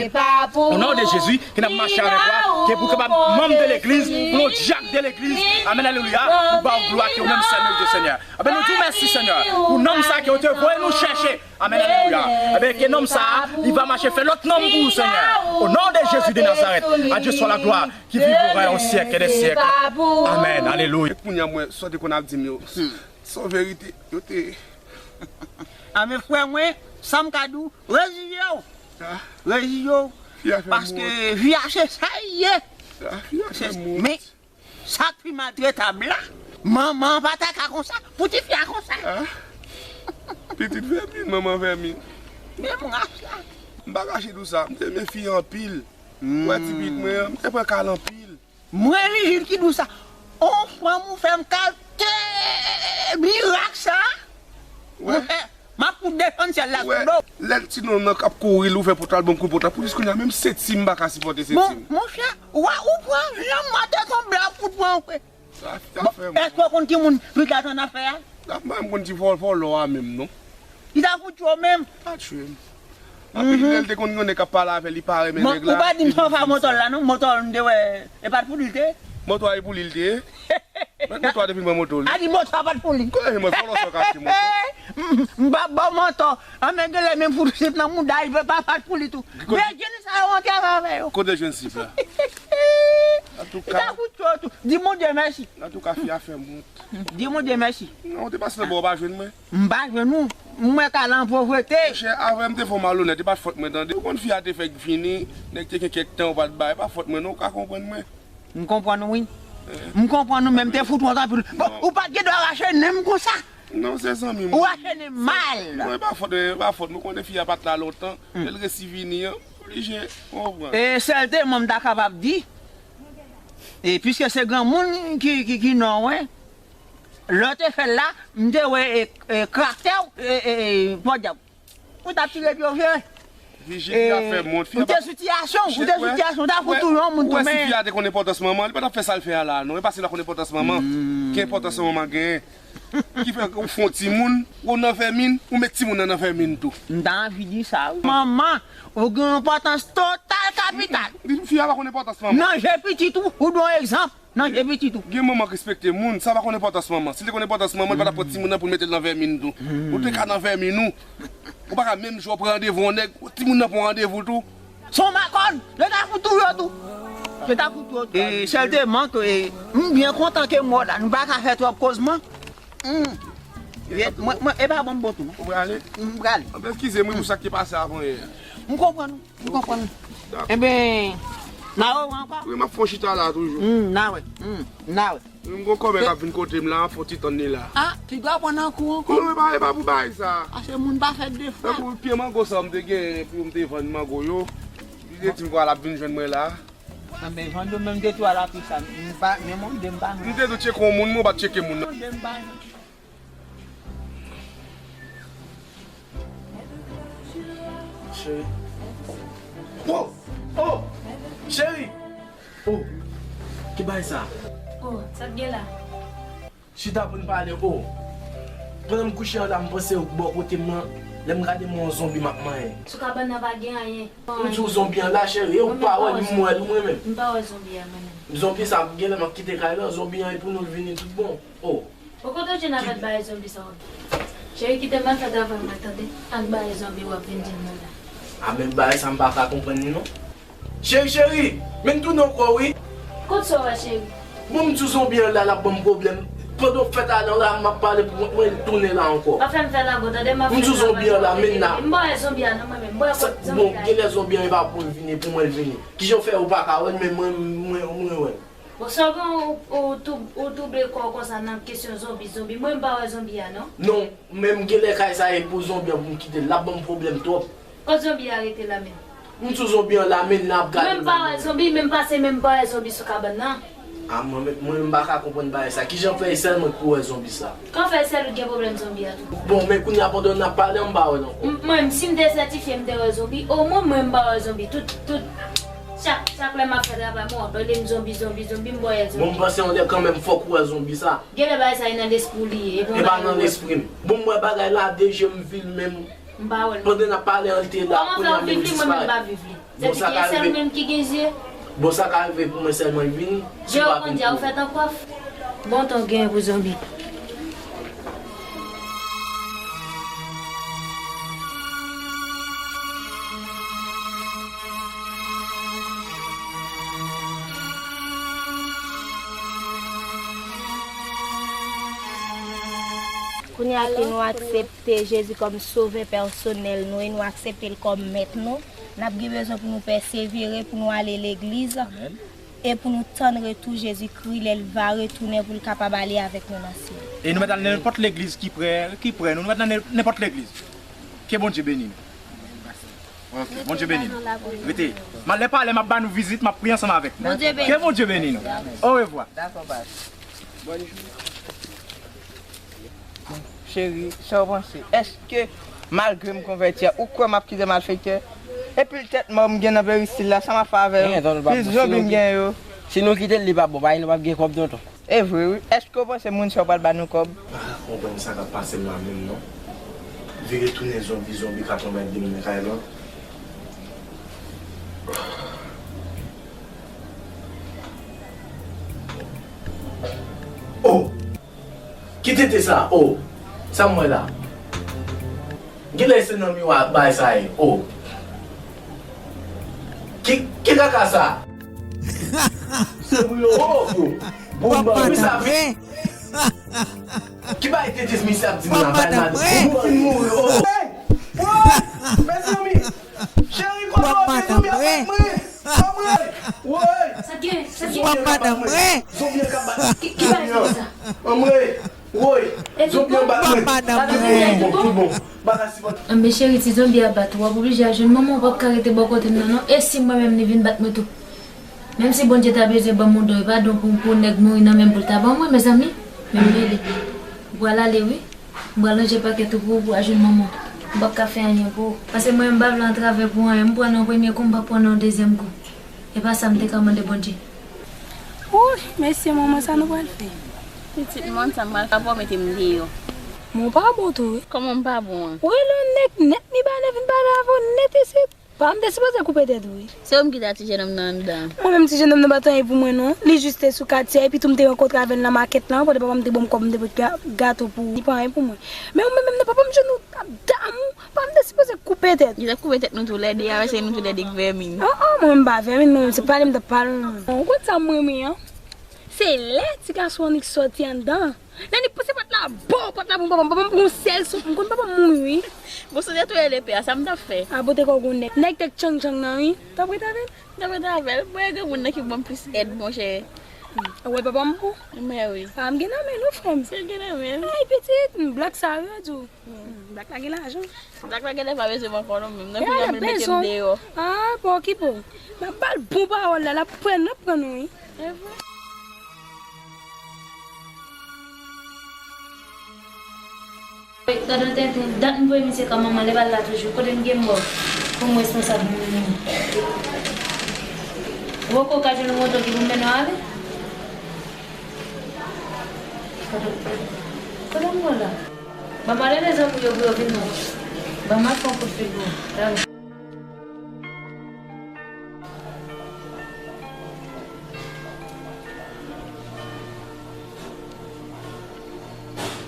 O non de Jezi, ke n ap mache avèk ou a, ke pou kapab manm de legliz, pou nou dyak de legliz. Amèn, alelouya. Pou ba w glwa ke ou menm sèl merite, Senyè. Ebyen, nou di w mèsi, Senyè, pou nonm sa ke w te voye nou chèche. Amèn, alelouya. Ebyen, ke nonm sa a, li va mache fè lòt nonm pou ou, Senyè. O non de Jezi de Nazarèt, à Dieu soit la gloire, qui vivra au siècle des siècles. Amèn, alelouya. Kounye a mwen, sa w te konn ap di m yo, se yon verite, yo te. A men frè mwen, sa m ka di w, reziye w. Reziye w. Paske vi a se sa l ye. Men, sa k pi maltretab la, manman an pa ta ka konsa, pou tifi a konsa. Pitit vèmin, manman vèmin. Men mwen ap sa. M pa kache di w sa, m te renmen fi anpil. Ou wè ti pitit mwen an, m te pran kal anpil. Mwen Jijil ki di w sa. On fanm ou fè m kal te mirak sa. Mwen fè, m ap fout desann syèl la sou do w. Lè ti nonm nan k ap kouri, l ouvè pòt la, l ban m kout pòt la. Pou jis kounye a, menm Setim m pa ka sipòte Setim. Monchè, wa ou pran janm mate sanble ap fout pran w vre. Sa fè m. Èske w konn ki moun Pita t annafè a? Sa pa m konn ti vòlò a menm non. Li ta fout tchwe w menm. Pa tchwe m. Anpil lè l te konn gen nèg k ap pale avè l, li pa renmen nèg la. Ou pa di m sanfa moto l la non, moto l m te wè, e pa t pou li l te ye? Moto a e pou li l te ye. Mèt moto a te fin pran moto li. A di moto a pa t pou li. Kote mwen vòlò sa w ka achte moto? M pa ba w manti. Anmè gen lè menm fout sip nan mouda, li pa pa t pou li tou. Bedjine sa yo antre avè yo. Kote jwenn sip la? Li ta fout tchwe w tou. Di Bondye mèsi. Antouka, fi a fè m wont. Di Bondye mèsi. Non, ou te pase nan bò, ou pa jwenn mwen. M pa jwenn ou. Mwen ka nan povrete. Monchè, avè m te fè w malonèt, e pa t fòt mwen tande. Ou konn fi a te fèk vini, nèg te gen kèk tan ou pa t bay, e pa fòt mwen non, ou ka konprann mwen. M konprann ou wi. M konprann ou, men m te fout wont anpil. Bon, ou pa t gen dwa rache nen m konsa. Non, se zanmi m. Ou rache nen m mal. Non, e pa fòt, e pa fòt mwen, ou konnen fi a pa t la lontan. Lè l resi vini an, oblije, ou konprann. E sèlteman m ta kapab di, e piske se granmoun ki, ki, ki non, wi. Lè w te fè l la, m te wè, e, e, karaktè w, e, e, e, podyab. Ou t ap tire pye w vre. Vijil, fi a fè m wont, fi a pa. Ou te sitiyasyon, ou te sitiyasyon, ou ta fout touye yon moun tou, men. Ou wè si fi a te konn enpòtans manman, li pa t ap fè sa l fè a la, non. E pa si l pa konn enpòtans manman, ki enpòtans manman genyen. Ki fè ou fè yon timoun, ou nan vèmin, ou met timoun nan nan vèmin tou. M ta anvi di sa, wi. Manman, ou gen yon enpòtans total kapital. Fi a pa konn enpòtans manman. Nan je pitit ou, ou dwe yon egzanp. Nan je pitit ou. Gen manman k respekte moun, sa pa konn enpòtans manman. Si l te konn enpòtans manman, li pa t ap pran timoun nan pou l mete l nan vèmin tou. Ou te ka nan vèmin ou. Ou pa ka menm jan w pran randevou yon nèg, timoun nan pran randevou tou. Se yon makòn, yo ta fout touye w tou. Yo ta fout touye w tou. E sèlteman ke, e, m byen kontan ke m wè w la, nou pa ka fè twòp kozman. Mwen, mwen, e pa bon m bon tou non. Ou prale? M prale. Anben, eskize m wi pou sa k te pase avan yè. M konprann ou. M konprann. Dakò. Enben, n a wè w ankò. Wi, m ap fè yon chita la toujou. Hmm, n a wè. Hmm, n a wè. M gon kòmè k ap vin kote m la, m ap fè yon ti tann li la. Ah, piga w pran nan kou ankò. Non, e pa, e pa pou bagay sa. Ase moun pa fèt de frè. Tankou pye mango sa m te gen pou m te vann mango yo. Li te di m kwa l ap vin jwenn mwen la. Anben, vann yo menm de twa la pi sa. M pa, men mwen de m pa. M te dwe tcheke yon moun, mwen pa t tcheke moun nan. De m pa. Cheri. Oh! Oh! Cheri! Oh! Ki bagay sa? Oh, sa k gen la? Chita pou n pale, oh! Pandan m kouche an la, m panse ou bò kote m nan, lè m gade m wè yon zonbi m ap manyen. Sou kabann nan pa gen anyen. Ou di w zonbi an la, cheri, e ou pa wè li, m wè li mwen menm. M pa wè zonbi a mwen menm. Zonbi sa, genlè m ap kite kay lan, zonbi an e pou nou l vini tout bon. Oh! Ou konn tonton Jenn avèk bagay zonbi sa w ap di. Cheri, kite m al fè travay mwen, tande? Ak bagay zonbi w ap vin di m nan la. A, men bagay sa m pa ka konprann li non. Cheri, cheri, men m tounen ankò wi. Kot sa w wè, cheri? Bon, m di w zonbi an la, l ap ban m pwoblèm. Pandan w fèk ale an la, m ap pale pou mwen, mwen tounen la ankò. Pa fè m fè lago, tande, m ap fè travay mwen. M di w zonbi an la, men la. M pa wè zonbi a non, mwen menm. M pa wè kot zonbi a ye. Bon, genlè zonbi an e pa pou l vini, e pou mwen l vini. Kijan w fè ou pa ka wè l, men mwen, mwen, mwen wè l. Bon, sa w gen ou, ou tou-, ou touble kò w konsa nan kesyon zonbi, zonbi. Mwen, m pa wè zonbi a, non. Non, men m genlè kay sa e pou zonbi an pou m kite l. L ap ban m pwoblèm twòp. Kot zonbi a rete la menm? M di w zonbi an la, men l ap gade. Mwen, m pa wè zonbi, men m pase, men m pa wè zonbi sou kabann nan. A, mwen, mwen, mwen, m pa ka konprann bagay sa. Kijan fè e sèl mwen k pou wè zonbi sa? Kòman fè e sèl ou t gen pwoblèm zonbi a tou? Bon, men kounye a pandan n ap pale, m pa wè l ankò. M-, mwen, si m te sètifye, m te wè zonbi, omwen mwen, m pa wè zonbi. Tout, tout, chak, chak lè m ap fè travay mwen, w ap rele m zonbi, zonbi, zonbi, m pa wè zonbi. Bon, m panse yon lè kanmenm fòk ou wè zonbi sa. Genlè bagay sa e nan lespri w li ye, e pa nan lespri m. Bon, m wè bagay la, de je m vi l menm. M pa wè l. Pandan n ap pale an, l te la, kounye a menm l disparèt. Kòman fè w viv li, mwen menm m pa viv li? Bon, sa ka rive. Se pitit sèl mwen menm ki gen zye. Bon, sa ka rive pou mwen sèlman l vini. Je w konn di a ou fèt an kwaf. Bon tan w genyen pou zonbi. Kounye a ke nou aksepte Jezi kòm sovè pèsonèl nou e nou aksepte l kòm mèt nou, n ap gen bezwen pou nou pèsevere, pou nou ale legliz, e pou nou tann retou Jezikri lè l va retounen pou l kapab ale avèk nou nan syèl. E nou mèt al nan nenpòt legliz ki prè, ki prè nou, nou mèt nan nenpòt legliz. Ke Bondye beni nou. Ok, Bondye beni nou. Rete. M al lè pale, m ap ba nou vizit, m ap priye ansanm avèk nou. Bondye beni. Ke Bondye beni nou. Orevwa. Dakò, baz. Bòn jou. Cheri, sa w panse? Èske, malgre m konvèti a, ou kwè m ap kite malfektè? Epi l tèt mò m gen nan perisil la, sa m ap fè avè yo? Plis zonbi m gen yo. Si nou kite l, li p ap bon, paske nou p ap gen kòb tonton. E vre wi. Èske w panse moun sa yo pral ba nou kòb? M pa ka konprann sa k ap pase m la menm non. Vire tounen zonbi, zonbi ka tonbe ak de men nan kay lan. Oh! Ki tete sa? Oh! Sa m wè la? Genlè se nan miwa bagay sa ye. Oh! Ki, ki kaka sa? Se pou yo, oh! Bon, bon, wi, sa vre. Ki bagay tete misye ap di m la? Bay mal. Ou fin mouri, oh! Hey! Woy! Mezanmi! Cheri, kote w ye? Zonbi ap bat mwen! Anmwey! Woy! Sa gen, sa gen. Zonbi an k ap bat mwen! Zonbi an k ap bat mwen! Ki, ki bagay sa? Anmwey! Woy! Zonbi an bat mwen! Tout bon, tout bon. Bagay si bon. Anben cheri, si zonbi a bat ou, w ap oblije al jwenn manman w, ou p ap ka rete bò kote m nan non. E si mwen menm li vin bat mwen tou? Menm si Bondye ta bezwen ban m yon don, e pa don pou, pou nèg mouri nan men m pou l ta ban mwen, mezanmi. Men m rele. M pral ale wi. M pral ranje pakèt ou pou ou, pou w al jwenn manman w. M p ap ka fè anyen pou ou. Paske mwen menm m pa vle antrave pou anyen. M pran nan yon premye kou, m p ap pran nan yon dezyèm kou. E pa sa m te ka mande Bondye. Wouy, mesye, manman, sa nou pral fè? Pitit mwen, sa m pral fè, w ap mete m deyò. Men w pa bon tou wi. Kòman m pa bon an? Ou rele yon nèg nèt, li pa vle vin pale avè w nèt isit. Pa m te sipoze koupe tèt ou wi. Se ou menm ki ta ti jennonm nan anndan. Mwen menm ti jennonm nan pa t anyen pou mwen non. Li jis te sou katye a, epi tou m te rankontre avè l nan makèt la, pandan papa m te ban m kòb, m te pot ga-, gato pou li, pa anyen pou mwen. Men ou menm menm nan papa m jwenn ou ap damou. Pa m te sipoze koupe tèt. Li t ap koupe tèt nou toulède, avè se nou toulède k vèmin. An an, mwen menm m pa vèmin, mwen menm se pale m t ap pale mwen menm. Ou konn sa m renmen an? Se lè ti gason an li sòti anndan. Lè li pouse pòt la, bò, pòt la pou papa m, papa m pran yon sèl souf, m konn papa m mouri wi. Bon, si w te touye lepè a, sa m t ap fè? A, pote kò w gon nèg. Nèg tèt tchang tchang nan wi. T ap ret avè l? M t ap ret avè l. Mwen e granmoun nan ki ban m plis èd, monchè. Ou wè papa m bon? Mwen wi. A, m gen nan men nou, frè m. Se gen nan men l. Ay, pitit, blak sa yo di w. Hmm, blak la gen lajan. Blak la genlè pa bezwen m ankò non, menm nan kounye a m mete m deyò. Ah, pa okipe w. N ap ba l bon pawòl la, l ap pran, l ap pran nou wi. E vre. Gade yon tenten, dat m voye misye kay manman l, e pa l la toujou. Kote m gen m ba w pou m responsab moun nan. Woko ka jwenn yon moto ki pou mennen w ale? Kote m pran la? Ban m ale lezanmi yo pou yo vin non. Ban m al fè yon kout fil pou yo. Dale.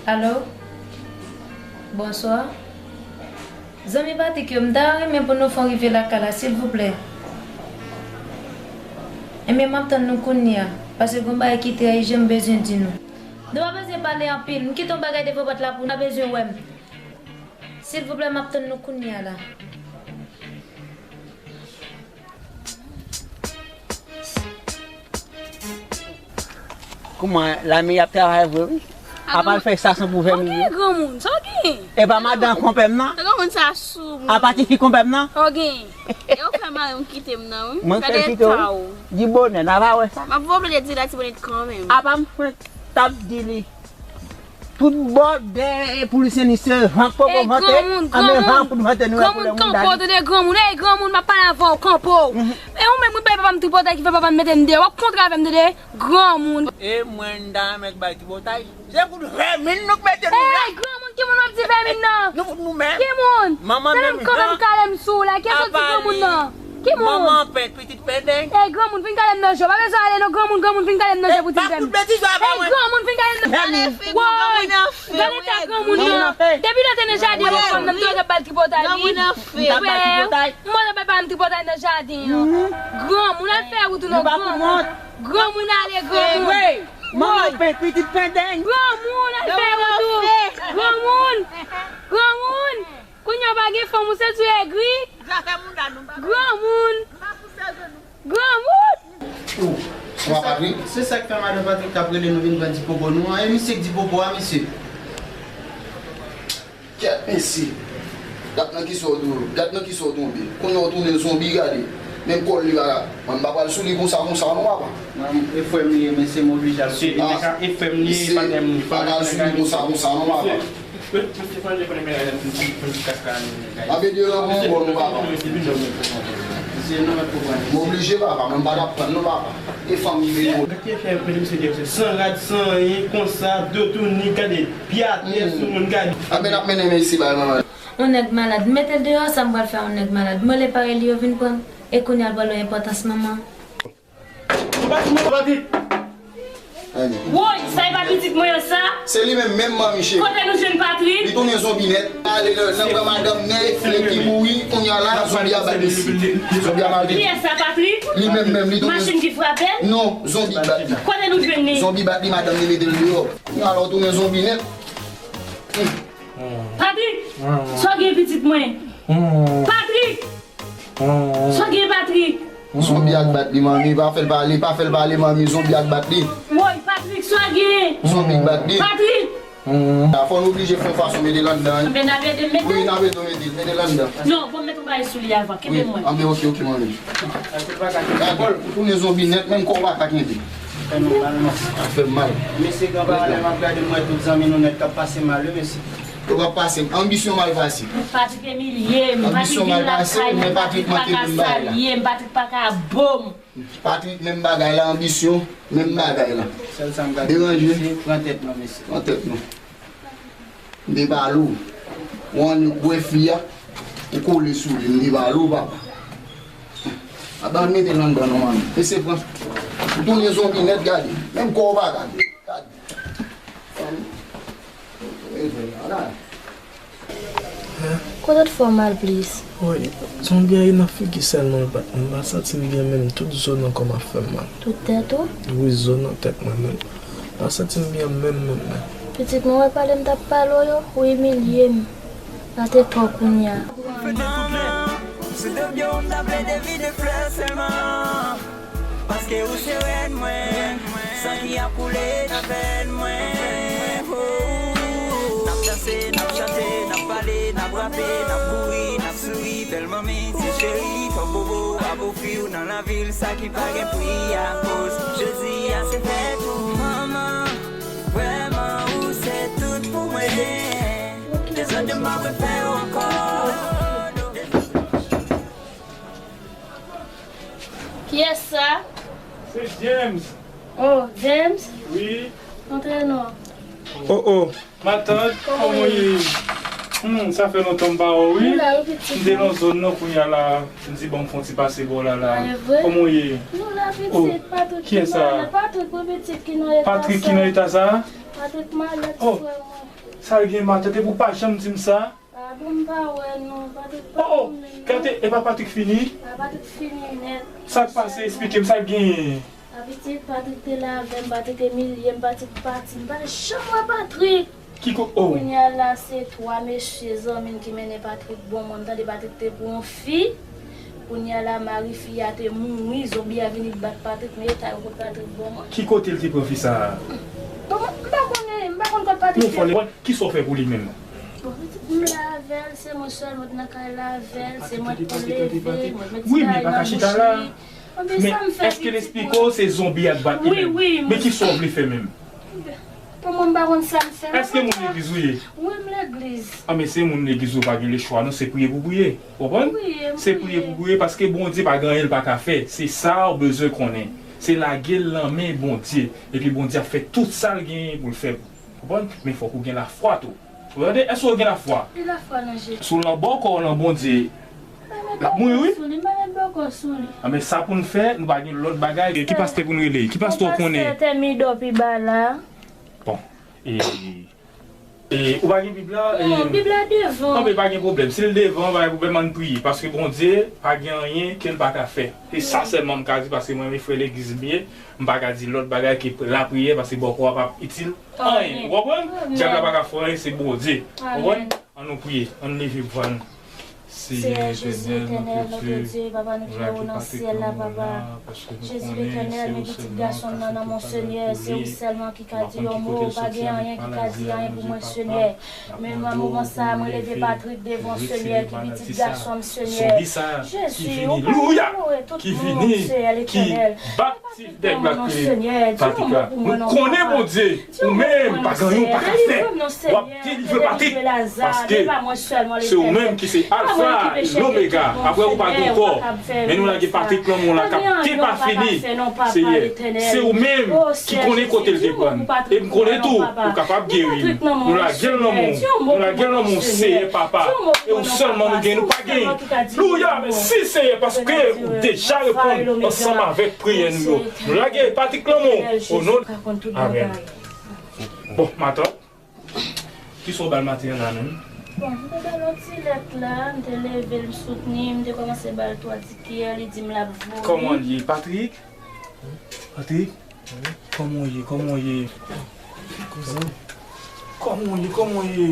Alo? Bonswa. Zanmi Patrik yo, m ta renmen pou nou fè yon rive lakay la, silvouplè. Ebyen, m ap tann nou kounye a, paske gen yon bagay ki trè ijan m bezwen di nou. Nou pa bezwen pale anpil, m kite yon bagay devan pòt la pou nou, pa bezwen wè m. Silvouplè, m ap tann nou kounye a la. Kouman, lame y ap travay vre, wi. Apa l fè sa san pou fè milye. Granmoun, sa w gen? E pa madan konpè m nan? Granmoun sa sou moun. Apa tifi konpè m nan? Sa w gen? E ou fè mari m kite m nan, wi. Mwen fè l kite w. Di bonè, n a va wè sa. M ap voye di la ti bonè kanmenm. Apa m fè t ap di li. Tout bòdè e pou li se ni se van k poko vante, anben van pou vante nou wè koulè moun dani. Kanpo, tande granmoun, ey granmoun, m ap pale avè w, kanpo. E ou menm, ou bay papa m tripotay ki fè papa m mete m deyò, w ap kontre avè m, tande granmoun. E mwen, m ta renmen k bay tripotay. Se kout vèmin nou k mete nou la. Ey granmoun, ki moun w ap di vèmin nan? Nou fout nou menm. Ki moun? Manman menm kanpe m kale m sou w la, kiyès w di granmoun nan? Ki moun? Manman pèt, pitit pendeng. Ey granmoun, vin kale m nan je w. Pa bezwen ale non granmoun, granmoun vin kale m nan je w pou di m fè m. Ey granmoun, vin kale m nan je w. Woy, gade eta granmoun nan. Depi lè te nan jaden yo fanm nan, m te wè l ap ba l tripotay li. M wè l ap bay papa m tripotay nan jaden an. Granmoun, al fè wout ou non granmoun. Granmoun ale granmoun. Manman pèt, pitit pendeng. Granmoun, al fè wout ou. Granmoun. Granmoun. Kounye a w pa gen fanm, ou se sou egri. Granmoun. Granmoun. Ou, papa Patrik? Se sa k fè madan Patrik t ap rele nou vin pran ti popo nou an. E misye k di popo a, mesye. Kèt, mesye. Gad nan kisa w tou-, gad nan kisa w tonbe. Kounye a w tounen zonbi, gade. Menm kò l li pa ka. Mwen m pa pral sou li konsa, konsa non, papa. E frè m li ye, mesye, m oblije al sou li. E frè m li ye, patnè m li. Pa pral sou li konsa, konsa non, papa. Anbe de lan bon bon nou papa. M oblije papa, mwen m pa t ap pran non papa. E fanmi Vero. Gade ki fè mete misye deyò, se san rad, san anyen, konsa, do touni, gade, pye atè sou moun, gade. Anbe n ap mennen men isi bay manman. On nèg malad, mete l deyò, sa m pral fè on nèg malad. Mwen le pare li yo vin pran, e kounye a l pral wè enpòtans manman. Ou pa di mwen Patrik. Woy, sa e pa pitit mwen an sa? Se li menm, menm manmi cheri. Kote nou jwenn Patrik? Li tounen zonbi nèt. Ale nan, nan pran madanm nèg, nèg ki mouri, kounye a la, zonbi a bat li. Zonbi a mal. Kiyès sa, Patrik? Li menm, menm, li tounen. Machin ki frape l? Non, zonbi bat li. Kote nou jwenn li? Zonbi bat li, madanm li mete l deyò. Kounye a la, ou tounen zonbi nèt. Patrik, sa w gen pitit mwen? Patrik! Sa w gen, Patrik? Zonbi a k bat li, manmi. Pa fè l pale, pa fè l pale, manmi. Zonbi a k bat li. Woy, Patrik, sa w gen? Zonbi k bat li. Patrik! Fò n oblije fè yon fason mete l anndan, wi. Anben n ap ede m mete l? Wi, n ap ede w mete l, mete l anndan. Non, bon, m met yon bagay sou li avan. Kenbe mwen. Anben, oke, oke, manmi. Gade, ou tounen zonbi nèt, menm kò w pa ka kenbe. Fè nou mal, non. Sa fè m mal. Mesye, gen yon bagay lè m ap gade, m wè tout zanmi nou nèt k ap pase mal, wi, mesye. Yo p ap pase m. Anbisyon mal pase. Patrik imilye m. Anbisyon mal pase, men Patrik manke menm bagay la. Patrik pa ka salye m, Patrik pa ka bo m. Patrik menm bagay la, anbisyon menm bagay la. Sèl sa m ka di, deranje. Mesye, pran tèt nou, mesye. Pran tèt nou. M te pale w. Ou annik wè fi a, ou kole sou li. M te pale w, papa. Aba mete l anndan non, manmi. Mesye pran. Ou tounen zonbi nèt, gade. Menm kò w pa gade. Gade. Kote w t fè w mal plis? Woy, zonbi a e nan figi sèlman l bat mwen. M pa santi m byen menm, tout zo nan kò m ap fè m mal. Tout tèt ou? Wi, zo nan tèt mwen menm. M pa santi m byen menm, menm, menm. Pitit mwen, wè pale m t ap pale w yo, ou imilye m. Rate kò w kounye a. Sou do byen w m ta plede vide flè sèlman. Paske ou se rèn mwen, san ki ap koule nan vèn mwen. Oh. N ap danse, n ap chante, n ap pale, n ap rape, n ap kouri, n ap souri. Bèl manmi, ti cheri, fò bobo a ofri w nan lavil sa ki pa gen pri. Akoz jodi a se fèt ou, manman. Vrèman, ou se tout pou mwen. Dezòd yo m pa vle fè yo ankò. Kiyès sa? Se James. Oh, James? Wi. Antre non. Oh, oh. Matant, kòman w ye? Hmm, sa fè lontan m pa wè w, wi. M te nan zòn nan, kounye a la, m di ban m fè yon ti pase bò la, la. Kòman w ye? Nou la, pitit, Patrik ki malad. Patrik ki nan eta sa? Patrik malad, frè mwen. Sa l gen, matant, epi w pa janm di m sa? Ah bon, m pa wè non, Patrick pa Oh, oh, konnen non. Gade, e pa Patrick fini? Ah, Patrick fini nèt. Sa k pase? Eksplike m sa k genyen. Abitit Patrick te lave m, Patrick imilye m, Patrick pati, m pa t janm wè Patrick. Ki ko-, oh. Kounye a la, se twa mesye zanmi m ki mennen Patrick bò mwen. M tande Patrick te pran yon fi. Kounye a la, mari fi a te mouri, zonbi a vini bat Patrick, men eta yo kot Patrick bò mwen. Ki kote l te pran fi sa a? Bon, mwen, m pa konnen, m pa konn kot Patrick te. Men fò l, ki sa w fè pou li menm? Bon, pitit m lave l, se mwen sèl mwen t nan kay lave l, se mwen k pou leve, mwen t met ti kay nan bouch li. Wi, men pa ka chita la. Men èske l eksplike w se zonbi a k bat li menm? Wi, wi. Men ki sa w vle fè menm? Pou mwen, m pa konn sa m fè. Èske moun legliz ou ye? Wi, m legliz. Ah, men se moun legliz ou pa gen lechwa, non, se priye pou priye. Ou konprann? Wi, m priye. Se priye pou priye, paske Bondye pa gen anyen l pa ka fè. Se sa w bezwen konnen. Se lage l nan men Bondye. Epi Bondye ap fè tout sa l genyen pou l fè pou ou. Konprann? Men fòk ou gen lafwa tou. Ou tande? Èske w gen lafwa? Gen lafwa nan Jezi. Si w lan bòkò w lan Bondye, l ap mouri, wi. M pa met bòkò sou li, m pa met bòkò sou li. Ah, men sa pou n fè, nou pa gen lòt bagay. E ki pastè pou n rele? Ki pastè w konnen? Pastè Tèmidò pi ba la. Bon. E, e, ou pa gen Bib la? Non, e, Bib la devan. Non, men pa gen pwoblèm. Si l devan, pa gen pwoblèm, ann priye. Paske Bondye pa gen anyen ke l pa ka fè. Se sa sèlman m ka di, paske mwen, men frè legliz m ye, m pa ka di lòt bagay ke lapriyè, paske bòkò a p ap itil anyen. Ou konprann? Dyab la pa ka fè anyen, se Bondye. Ou konprann? Ann nou priye, ann leve vwa nou. Seyè Jezi Etènèl, nou ke Dye, Papa, nou ki anwo nan syèl la, Papa. Jezi Letènèl, men pitit gason m nan nan men w, Senyè, se ou sèlman ki ka di yon mo, pa gen anyen ki ka di anyen pou mwen, Senyè. Men nan moman sa a, mwen leve Patrick devan w, Senyè, ki pitit gason m, Senyè. Jezi, ou pa inyore tout moun, Senyè Letènèl. Ti nèg la ki Patika. Nou konnen Bondye, ou menm, pa gen anyen ou pa ka fè. W ap delivre Patrick, paske se ou menm ki se Alfa e Omega. Apre ou pa gen kò. Men nou lage Patrick lanmou la k ap te pa fini. Seyè, se ou menm ki konnen kote l te pran. E m konnen tou, ou kapab geri l. Nou lage l lanmou. Nou lage l lanmou, Seyè Papa. E ou sèlman nou gen, nou pa gen. Louya, mèsi Seyè, paske ou deja reponn ansanm avèk priyè nou yo. Nou lage Patrick lanmou. O non. Amèn. Bon, matant, kisa w ba l maten an la menm? Bon, m te ba l yon ti lèt la, m te leve l, m soutni, m te kòmanse ba l twa ti kiyè, li di m l ap vomi. Kòman l ye, Patrick? Patrick? Kòman w ye? Kòman w ye? Kouzen? Kòman w ye? Kòman w ye?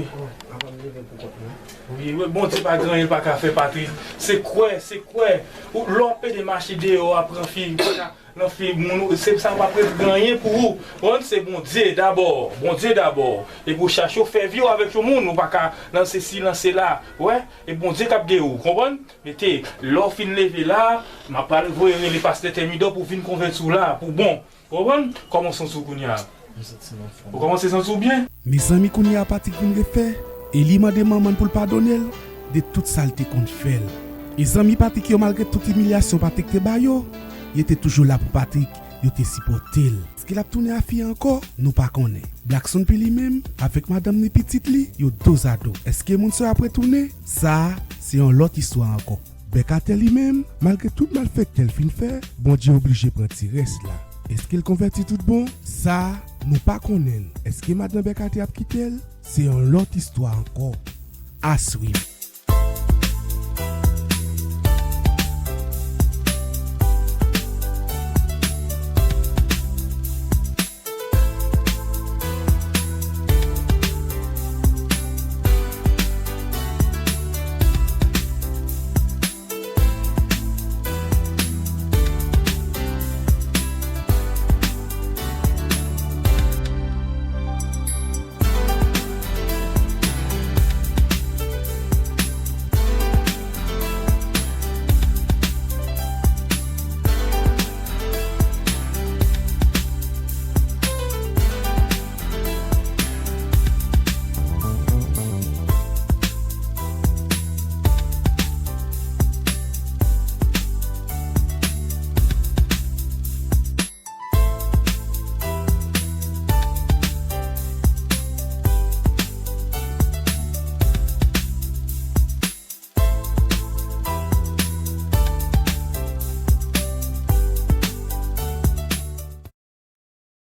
Wi, wi, Bondye pa gen anyen l pa ka fè, Patrick. Se kwè, se kwè. Ou, lè w ap pede mache deyò a, pran fi, pa ka, nan fi moun, se sa pa prèt gen anyen pou ou. Konprann? Se Bondye dabò, Bondye dabò. Epi w chache w fè vi w avèk yon moun, ou pa ka nan sesi, nan sela. Wè? E Bondye k ap geri w, konprann? Mete, lè w fin leve la, m ap pral voye rele pastè Tèmidò pou vin konvèti w la, pou bon. Ou konprann? Kòman w santi w kounye a? M santi m anfòm. Ou kòmanse santi w byen? Mezanmi, kounye a Patrick vin refè, e li mande manman l pou l padone l de tout sa l te konn fè l. E zanmi Patrick yo, malgre tout imilyasyon Patrick te ba yo, yo te toujou la pou Patrick, yo te sipòte l. Èske l ap tounen a fi a ankò? Nou pa konnen. Blackson pi li menm, avèk madanm ni pitit li, yo dozado. Èske moun sa yo ap retounen? Sa a, se yon lòt istwa ankò. Bèkatè li menm, malgre tout malfektè l fin fè, Bondye oblije pran ti rès la. Èske l konvèti tout bon? Sa a, nou pa konnen l. Èske madanm Bèkatè ap kite l? Se yon lòt istwa ankò. A swiv.